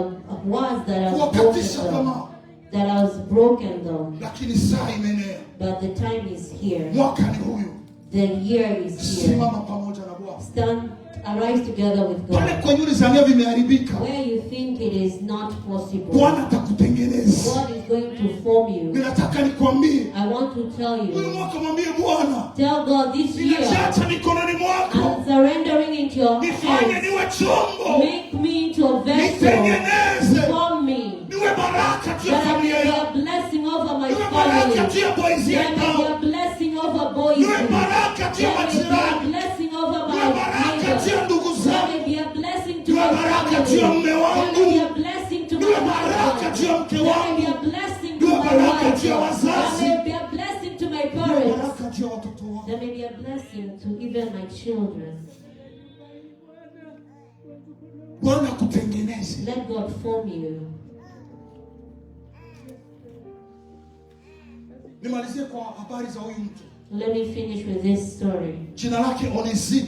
words that have broken kuwakatisha them, tamaa. that has broken them. Lakini saa imeenea, But the time is here. mwaka ni huyu. The year is here. Simama pamoja na Bwana Stand, arise together with pale God. kwenye ulizania vimeharibika, Where you think it is not possible, Bwana atakutengeneza. God is going to form you. Ninataka nikwambie, I want to tell huyu you, mwaka mwambie Bwana, tell God this year, ninajiacha mikononi mwako, I'm surrendering into your nifanye hands. niwe chombo, Make me into a vessel. nitengeneze, Form me. niwe baraka juu ya That I familia may be a yangu, blessing over my niwe baraka family. juu ya boys That I may be yao, a blessing over boys. niwe baraka juu ya That I may be a majirani, blessing over niwe my baraka juu ya neighbor. ndugu That zangu, I may be a blessing to niwe my baraka juu ya family. mume That I wangu, may be a blessing to niwe my baraka husband. juu ya mke That I may wangu, be a blessing to niwe my baraka wife. juu ya That wazazi, I may be a blessing to my niwe parents. baraka juu ya watoto wangu. That may be a blessing to even my children. Bwana akutengeneze. Let God form you. Nimalizie kwa habari za huyu mtu, Let me finish with this story. jina lake Onesimo.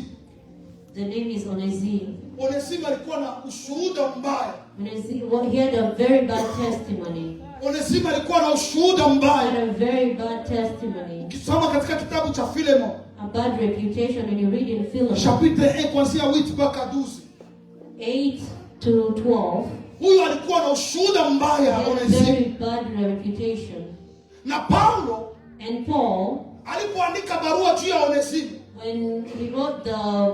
The name is Onesime. Onesimo alikuwa na ushuhuda mbaya. Onesime, well, he had a very bad testimony. Onesimo alikuwa na ushuhuda He mbaya. had a very bad testimony. Ukisoma katika kitabu cha Filemon A bad reputation when you read in Philemon chapitre 1 kuanzia 8 mpaka 12, 8 to 12. huyu alikuwa na ushuhuda He mbaya had a Onesimo. very bad reputation. Na Paulo And Paul, alipoandika barua juu ya Onesimo, when he wrote the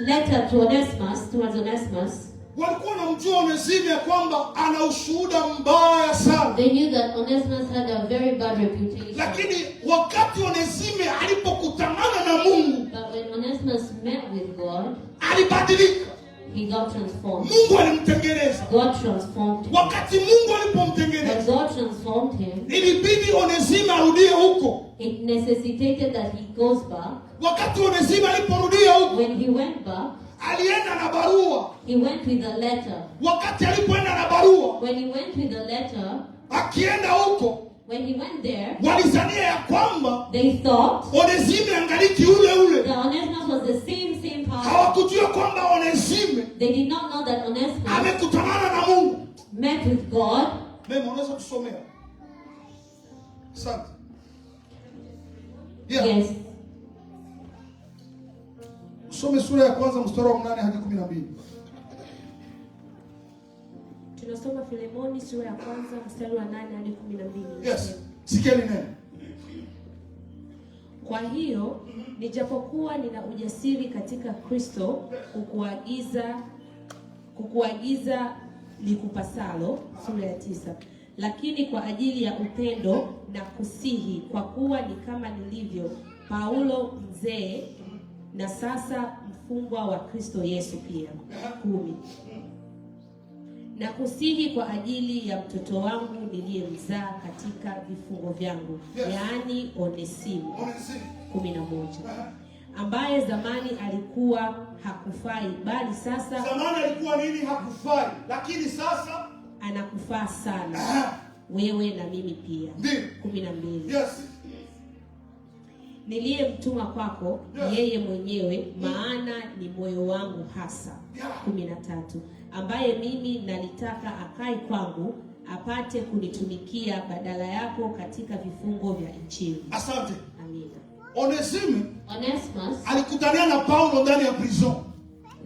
letter to Onesimus, towards Onesimus, walikuwa wanamjua Onesimo ya kwamba ana ushuhuda mbaya sana, they knew that Onesimus had a very bad reputation. lakini wakati Onesimo alipokutanana na Mungu But when Onesimus met with God, alibadilika. he got transformed. Mungu alimtengeneza. God transformed him. Wakati Mungu When alipomtengeneza, God transformed him, ilibidi Onesimo arudie huko. it necessitated that he goes back. Wakati Onesimo aliporudia huko, When he went back, alienda na barua. he went with a letter. Wakati alipoenda na barua, When he went with the letter, akienda huko, when he went there, walizania ya kwamba they thought Onesime angaliki ule ule. that Onesimus was the same person. Hawakujua kwamba Onesime They did not know that Onesimus amekutanana na Mungu. met with God. Mema, unaweza kusomea? Asante. Yeah. Yes. Usome sura ya kwanza mstari wa 8 hadi 12. Tunasoma Filemoni sura ya kwanza mstari wa 8 hadi 12. Yes. Sikieni neno. Kwa hiyo nijapokuwa nina ujasiri katika Kristo kukuagiza likupasalo, sura ya 9, lakini kwa ajili ya upendo na kusihi, kwa kuwa ni kama nilivyo Paulo mzee na sasa mfungwa wa Kristo Yesu pia. 10. Na kusihi kwa ajili ya mtoto wangu niliyemzaa katika vifungo vyangu, Yes. yaani Onesimo. Onesimo. 11. Ambaye zamani alikuwa hakufai, bali sasa Zamani alikuwa nini? Hakufai, lakini sasa anakufaa sana wewe na mimi pia. Ndiyo. 12. Yes. Niliyemtuma kwako Yes. yeye mwenyewe, maana ni moyo wangu hasa. 13. Ambaye mimi nalitaka akae kwangu apate kunitumikia badala yako katika vifungo vya Injili. Asante. Amina. Onesime Onesimus, alikutania na Paulo ndani ya prison.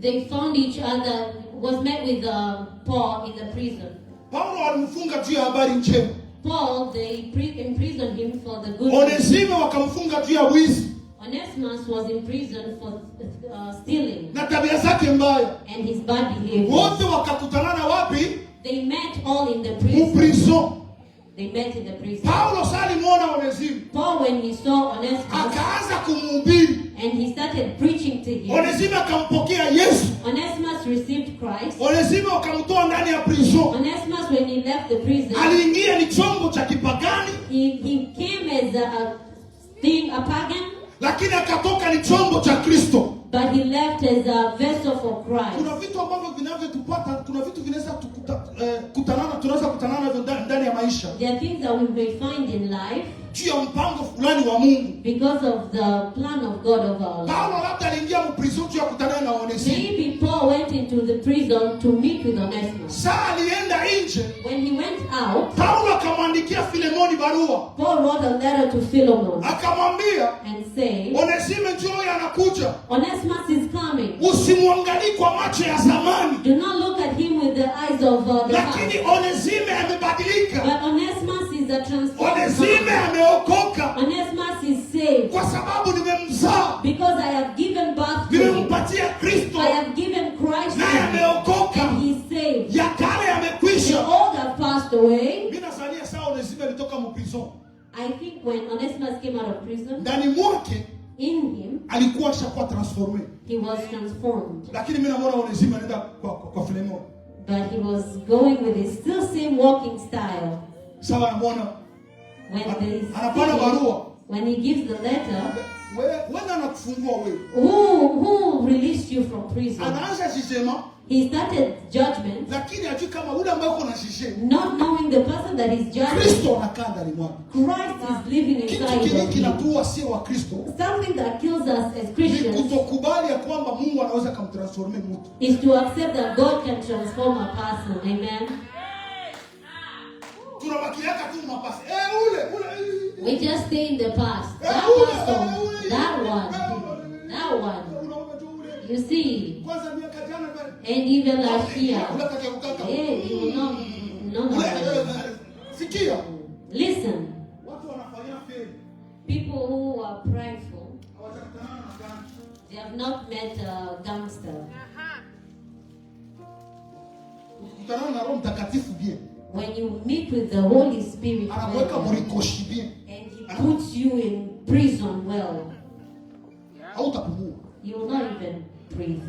they found each other, was met with Paul in the prison. Paulo alimfunga juu ya habari njema. Paul, they imprisoned him for the good. Onesime wakamfunga juu ya wizi Onesimus was imprisoned for stealing na tabia zake mbaya. and his bad behavior. Wote wakakutanana wapi? They met all in the prison. Muprison. They met in the prison. Paulo sasa alimuona Onesime, Paul, when he saw Onesimus, akaanza kumhubiri. and he started preaching to him. Onesime akampokea Yesu. Onesimus received Christ. Onesime wakamtoa ndani ya prison. Onesimus, when he left the prison, Aliingia ni chombo cha kipagani, he came as a thing, a pagan, Lakini akatoka ni chombo cha Kristo. But he left as a vessel for Christ. Kuna vitu ambavyo vinavyotupata, kuna vitu vinaweza kutanana, tunaweza kutanana navyo ndani ya maisha. There are things that we may find in life juu ya mpango fulani wa Mungu. Because of the plan of God over our life. Paulo labda aliingia mprison juu ya kutanana na Onesimo. Maybe Paul went into the prison to meet with Onesimus. Saa alienda nje. When he went out, Paulo akamwandikia Filemoni barua. Paul wrote a letter to Philemon. Akamwambia, and say, Onesimo njoo anakuja. Onesimus is coming. Usimwangalie kwa macho ya zamani. Do not look at him with the eyes of the Lakini past. Onesime amebadilika. But Onesimus is a transformed Onesime man. ameokoka. Onesimus is saved. Kwa sababu nimemzaa. Because I have given birth to him. Nimempatia Kristo. I have given Christ to Naye him. ameokoka. And he's saved. Ya kale yamekwisha. The old have passed away. Mimi nadhania saa Onesime alitoka mprison. I think when Onesimus came out of prison, Ndani mwake in him, alikuwa ashakuwa transformed. he was transformed. Lakini mimi namuona Onesime anaenda kwa Filemon. But he was going with his still same walking style. Sawa, namuona When they anapana see him, barua. when he gives the letter, Wewe anakufungua wewe. Who released you from prison? Anaanza jugement. He started judgment. Lakini hajui kama yule ambaye uko na jugement. Not knowing the person that is judging. Kristo anakaa ndani mwake. Christ is living Kitu inside kile of him. kinatua sio wa Kristo. Something that kills us as Ni Christians kutokubali ya kwamba Mungu anaweza kumtransform mtu. is to accept that God can transform a person. Amen. Tunabakiaka tu mapasi. Ule. We just stay in the past. That pastor, that one, that one. You see, and even last year, yeah, you will not, no. Listen, people who are prideful, they have not met a gangster. When you meet with the Holy Spirit, well, and He puts you in prison well, you will not even breathe.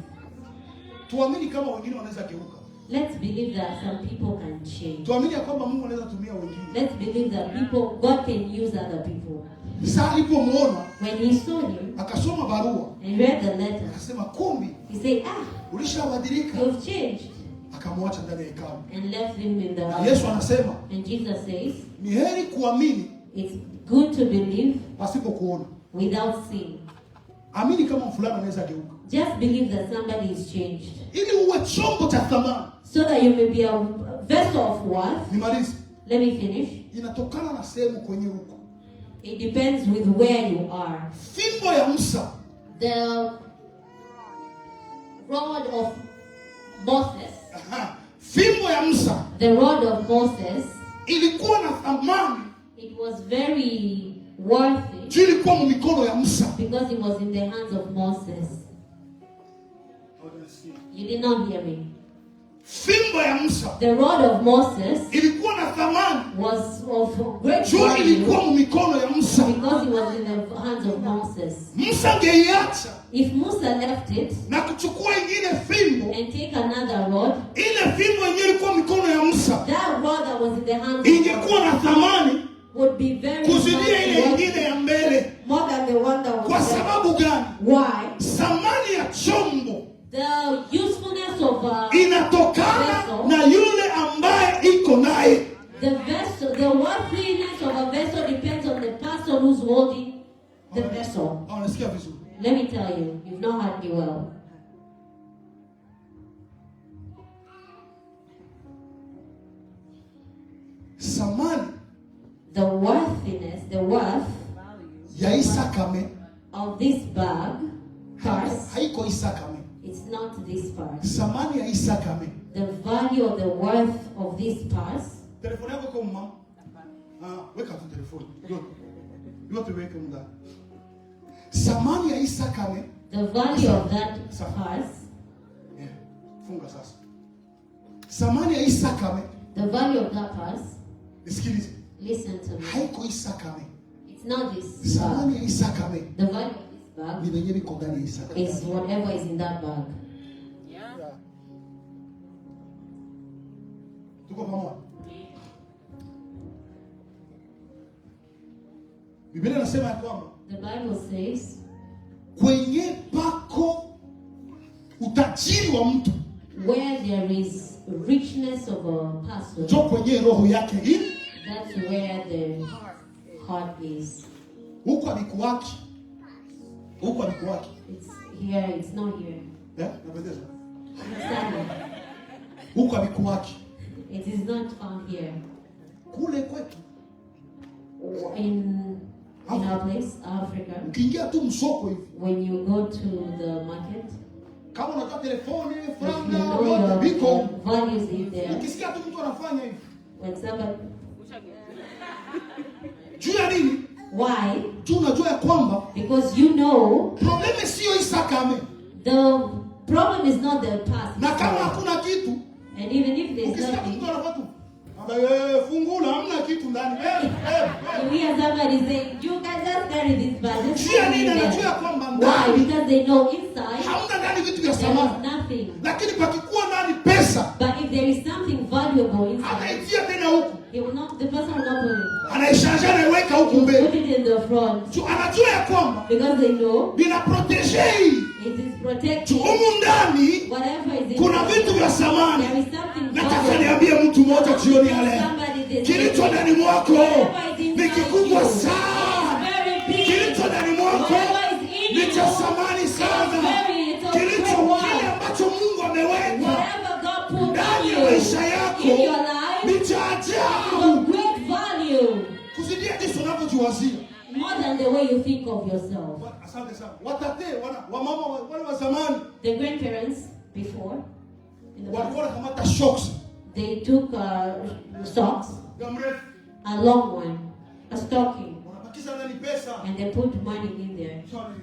Let's believe that some people can change. Let's believe that God can use other people. When he saw him and read the letter, he said, you've changed. And left him in the house. And Jesus says, it's good to believe without seeing. Just believe that somebody is changed. So that you may be a vessel of worth. Let me finish. It depends with where you are. The rod of Moses. The rod of Moses. It was very worthy because it was in the hands of Moses. You did not hear me. The rod of Moses was of great value because it was in the hands of Moses. If Musa left it and take another rod, that rod that was in the hands of Moses would be very much more than the one that was there. Why? The usefulness of a vessel, the vessel, the worthiness of a vessel depends on the person who's holding the vessel. Let me tell you, you've not heard me well. The worthiness, the worth of this bag, purse, it's not this purse. The value of the worth of this purse. The value of that purse. The value of that purse. Listen to me. It's not this bag. The value of this bag is whatever is in that bag. The Bible says, Kwenye pako utajiri wa mtu, Where there is richness of a person, njo kwenye roho yake hii. That's where the heart is. Huko alikuwaki. Huko alikuwaki. It's here, it's not here. Eh, napendeza. Sana. Huko alikuwaki. It is not found here. Kule kwetu. In our place, Africa. Ukiingia tu msoko hivi. When you go to the market, kama unataka telefoni, franga, yote biko. Values in there. Ukisikia tu mtu anafanya hivi. When somebody juu ya nini? Why? Juu unajua ya kwamba because you know probleme sio isakame. The problem is not the past. Na kama hakuna kitu, and even if there's ukisikia nothing, mtu anafanya tu, fungula, hamna kitu ndani. You hear somebody saying, you can just carry this bag. Just Juu ya carry nini? it there. Anajua kwamba Why? ndani Because they know inside hamna ndani vitu vya there is thamani. nothing. Lakini pakikuwa ndani pesa, but if there is something valuable inside, ataitia tena huku. He will not, the person will not put it. Anaishanja, anaiweka huku mbele. Put it in the front. Juu anajua ya kwamba because they know nina protege hii. It is protected. Juu humu ndani Whatever is in kuna vitu vya thamani. There is something Nataka valuable. niambie mtu mmoja jioni ya leo, Somebody this kilicho ndani mwako Whatever is inside ni kikubwa you sana. is very big. Kilicho ndani mwako Whatever is in ni cha you thamani is sana. very, it's of Kilicho great worth. kile ambacho Mungu ameweka Whatever God put ndani in ya you, maisha yako in your life, ni cha ajabu. of great value. Kuzidia jinsi unavyojiwazia. More than the way you think of yourself. Asante sana. Watate, wana, wamama wale wa zamani. The grandparents before, in the past, walikuwa wanakamata shocks. They took socks, Ya mrefu. a long one, a stocking. Wanabakiza ndani pesa. And they put money in there. Sorry.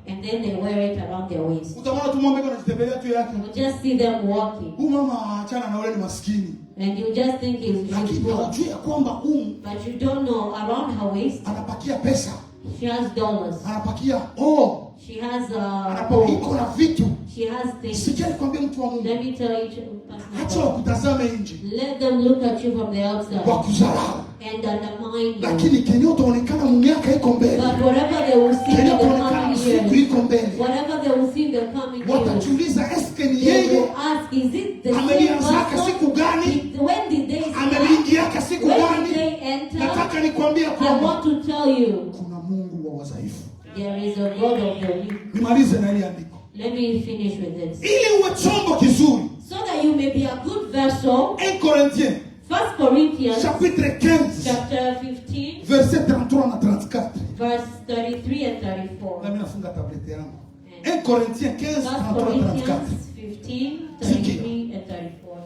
And then they wear it around their waist. Utamwona tu mama anajitembelea tu yake. You just see them walking. Huyu mama achana na yule ni maskini. And you just think he's Lakini poor. hawajui ya kwamba huyu But you don't know, around her waist, anapakia pesa. She has dollars. Anapakia, oh. She has Anapo na vitu. She has things. Sikia nikwambie mtu wa Mungu. Let me tell you, Pastor Acha wakutazame nje. Let them look at you from the outside. Wakudharau. And undermine you. Lakini kenye utaonekana miaka iko mbele. But whatever they will see in Kenye the utaonekana coming siku years, iko mbele. whatever they will see in the coming years, Watajiuliza eske ni they yeye will ask, is it the same amenianzaka person? siku gani? When did they start? Ameniingiaka siku When gani? did they enter? Nataka nikwambie I kwamba want to tell you, kuna Mungu wa wadhaifu. there is a God of the weak. Nimalize na hili andiko. Let me finish with this. Ili uwe chombo kizuri. So that you may be a good vessel. 1 Corinthiens 1 Corinthians chapitre 15 chapter 15 verset 33 na 34. verse 33 and 34. Na mimi nafunga tableti yangu. 1 Corinthiens 15 1 33 34. Corinthians 15 33 and 34.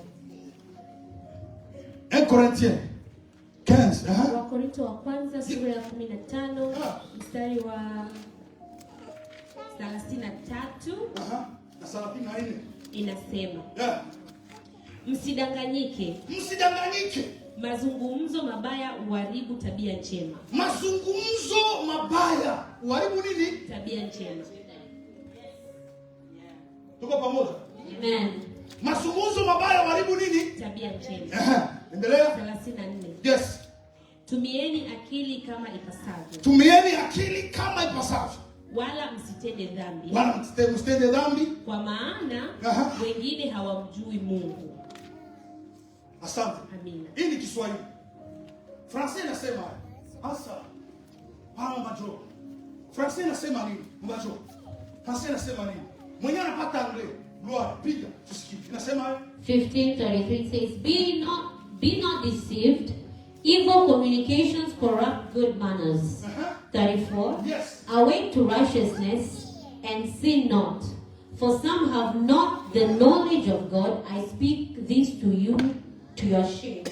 1 Corinthiens 15, hein? Wakorintho wa kwanza sura ya 15 mstari wa 33 na 34 inasema, Yeah. Msidanganyike. Msidanganyike. Mazungumzo mabaya huharibu tabia njema. Mazungumzo mabaya huharibu nini? Tabia njema. Tuko pamoja? Amen. Mazungumzo mabaya huharibu nini? Tabia njema. Endelea. 34. Yes. Tumieni akili kama ipasavyo. Tumieni akili kama ipasavyo. Wala msitende dhambi. Wala msitende dhambi. Kwa maana wengine hawamjui Mungu. Asante. Amina. Hii ni Kiswahili. Francais inasema hasa para majo. Francais inasema nini? Majo. Francais inasema nini? Mwenye anapata anglais, gloire, piga, tusikie. Inasema 15:33 says, Be not deceived. Evil communications corrupt good manners. 34. Yes. Awake to righteousness and sin not. For some have not the knowledge of God. I speak this to you to your shame.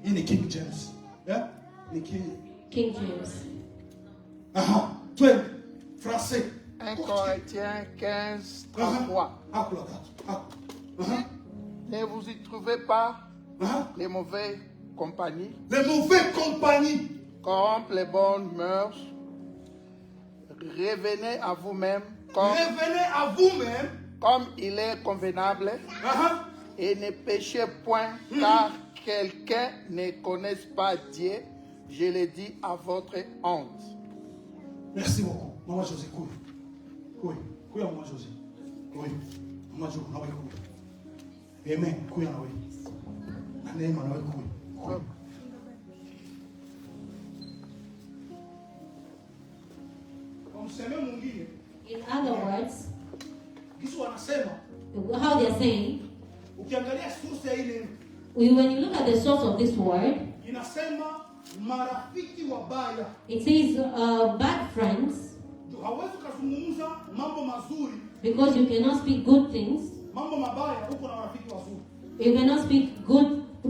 Hii ni King James. Yeah? Ni King. King James. Aha. Twende. Français. 1 Corinthiens 15, 33. Ne vous y trouvez pas les mauvaises compagnies. Les mauvaises compagnies corrompent les bonnes mœurs. Revenez à vous-même comme, Revenez à vous-même comme il est convenable et ne péchez point, car quelqu'un ne connaisse pas Dieu. Je le dis à votre honte. Merci beaucoup, Maman José Koul. Kuya, kuya mama Jose. Kuya. Mama Jo, nawe kuya. Amen. Kuya nawe. Na Neema nawe kuya. Kuya. Kwa msemo mwingine, In other words, Yesu anasema how they're saying, ukiangalia source ya ile when you look at the source of this word, inasema marafiki wabaya. It says bad friends. Hauwezi kuzungumza mambo mazuri because you cannot speak good things. Mambo mabaya uko na marafiki wazuri. You cannot speak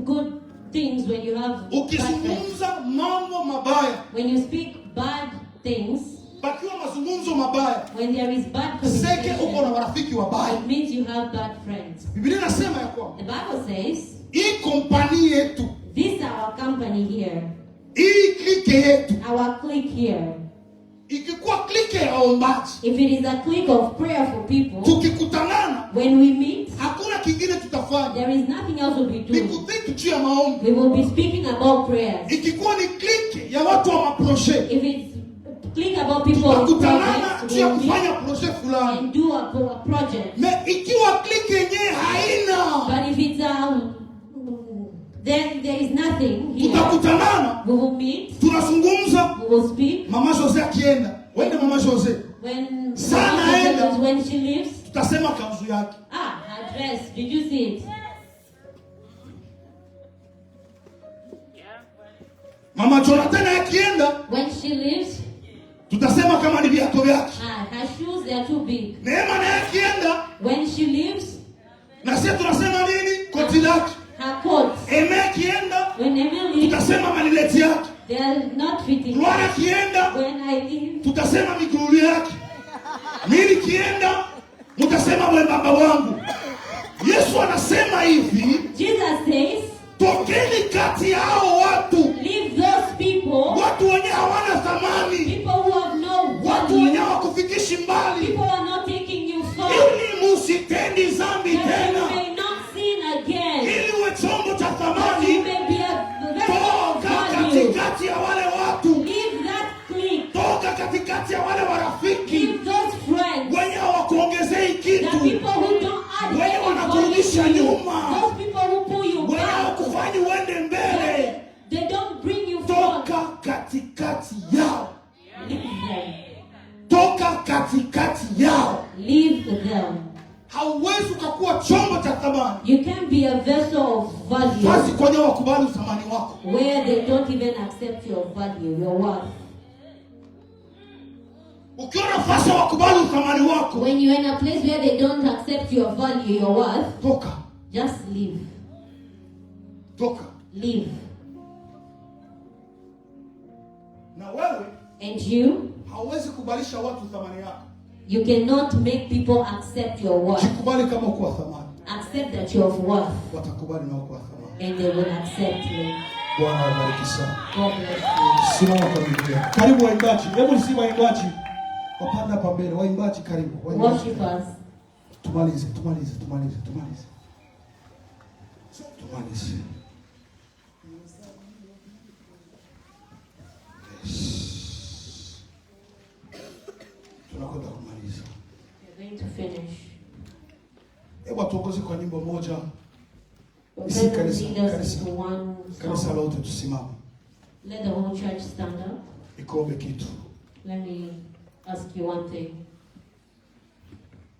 good things when you have bad friends. Ukizungumza mambo mabaya, when you speak bad things, pakiwa mazungumzo mabaya, when there is bad communication, seke uko na marafiki wabaya. It means you have bad friends. Biblia inasema ya kwamba the Bible says, hii kompani yetu, this our company here, hii clique yetu, our clique here, ikikuwa clique ya ombaji, if it is a clique of prayer for people, tukikutanana, when we meet, hakuna kingine tutafanya. There is nothing else we'll be doing. Ni kuthink juu ya maombi. We will be speaking about prayers. Ikikuwa ni clique ya watu wa maprojet, if it's clique about people with tutakutanana projects, juu ya we will kufanya meet projet fulani. and do a project. Me ikiwa clique yenyewe haina, but if it's then there is nothing here. Tutakutanana, we will meet, tunazungumza, we will speak. Mama Jose akienda, wende Mama Jose. When Sana Mama Jose aenda. goes, when she leaves, tutasema kanzu yake. Ah, her dress. Did you see it? Mama Jonathan akienda, when she leaves, tutasema kama ni viatu vyake. Ah, her shoes, they are too big. Neema naye akienda, when she leaves, na sisi tunasema nini? Koti lake. Her coat. Eme akienda, when Eme leaves, tutasema malileti yake. They are not fitting. Gloria akienda, when I leave, tutasema miguu yake. Mimi nikienda, mtasema mwembamba wangu. Yesu anasema hivi, Jesus says, tokeni kati ya hao watu. Leave those people. Watu wenye hawana thamani. People who have no Watu value. wenye hawakufikishi mbali. People are not taking you far. Ili musitendi dhambi That you tena. may not sin again. Ili uwe chombo cha That you thamani. may be a vessel of Toka value. katikati ya wale watu. Leave that clique. Toka katikati ya wale warafiki. Leave those friends. Wenye hawakuongezei The kitu. people who don't add Wenye any value wanakurudisha to you. nyuma. Those people who pull you Wenye back. hawakufanyi uende mbele. They don't bring you forward. Toka katikati yao. Leave them. Toka katikati yao. Leave them. Hauwezi ukakuwa chombo cha thamani. You can be a vessel of value. Basi kwenye wakubali uthamani wako. Where they don't even accept your value, your worth. Ukiwa nafasi wakubali uthamani wako. When you're in a place where they don't accept your value, your worth, toka. Just leave. Toka. Leave. Na wewe, And you, hauwezi kubalisha watu thamani yako. You cannot make people accept your worth. Jikubali kama uko wa thamani. Accept that you're of worth. Watakubali na uko wa thamani. And they will accept you. Bwana awabariki sana. God bless you. Simama kwa miguu yako. Karibu waimbaji. Hebu si waimbaji. Wapanda hapa mbele. Waimbaji karibu. Waimbaji. Worshipers. Tumalize, tumalize, tumalize, tumalize. Tumalize. Yes. Tunakwenda kumaliza. We're going to finish. Hebu atuongoze kwa nyimbo moja. We're Isi going to kanisa, lead us kanisa. into one Kanisa song. lote tusimame. Let the whole church stand up. Nikuombe kitu. Let me ask you one thing.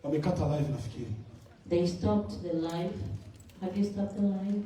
Wamekata live nafikiri. They stopped the live. Have you stopped the live?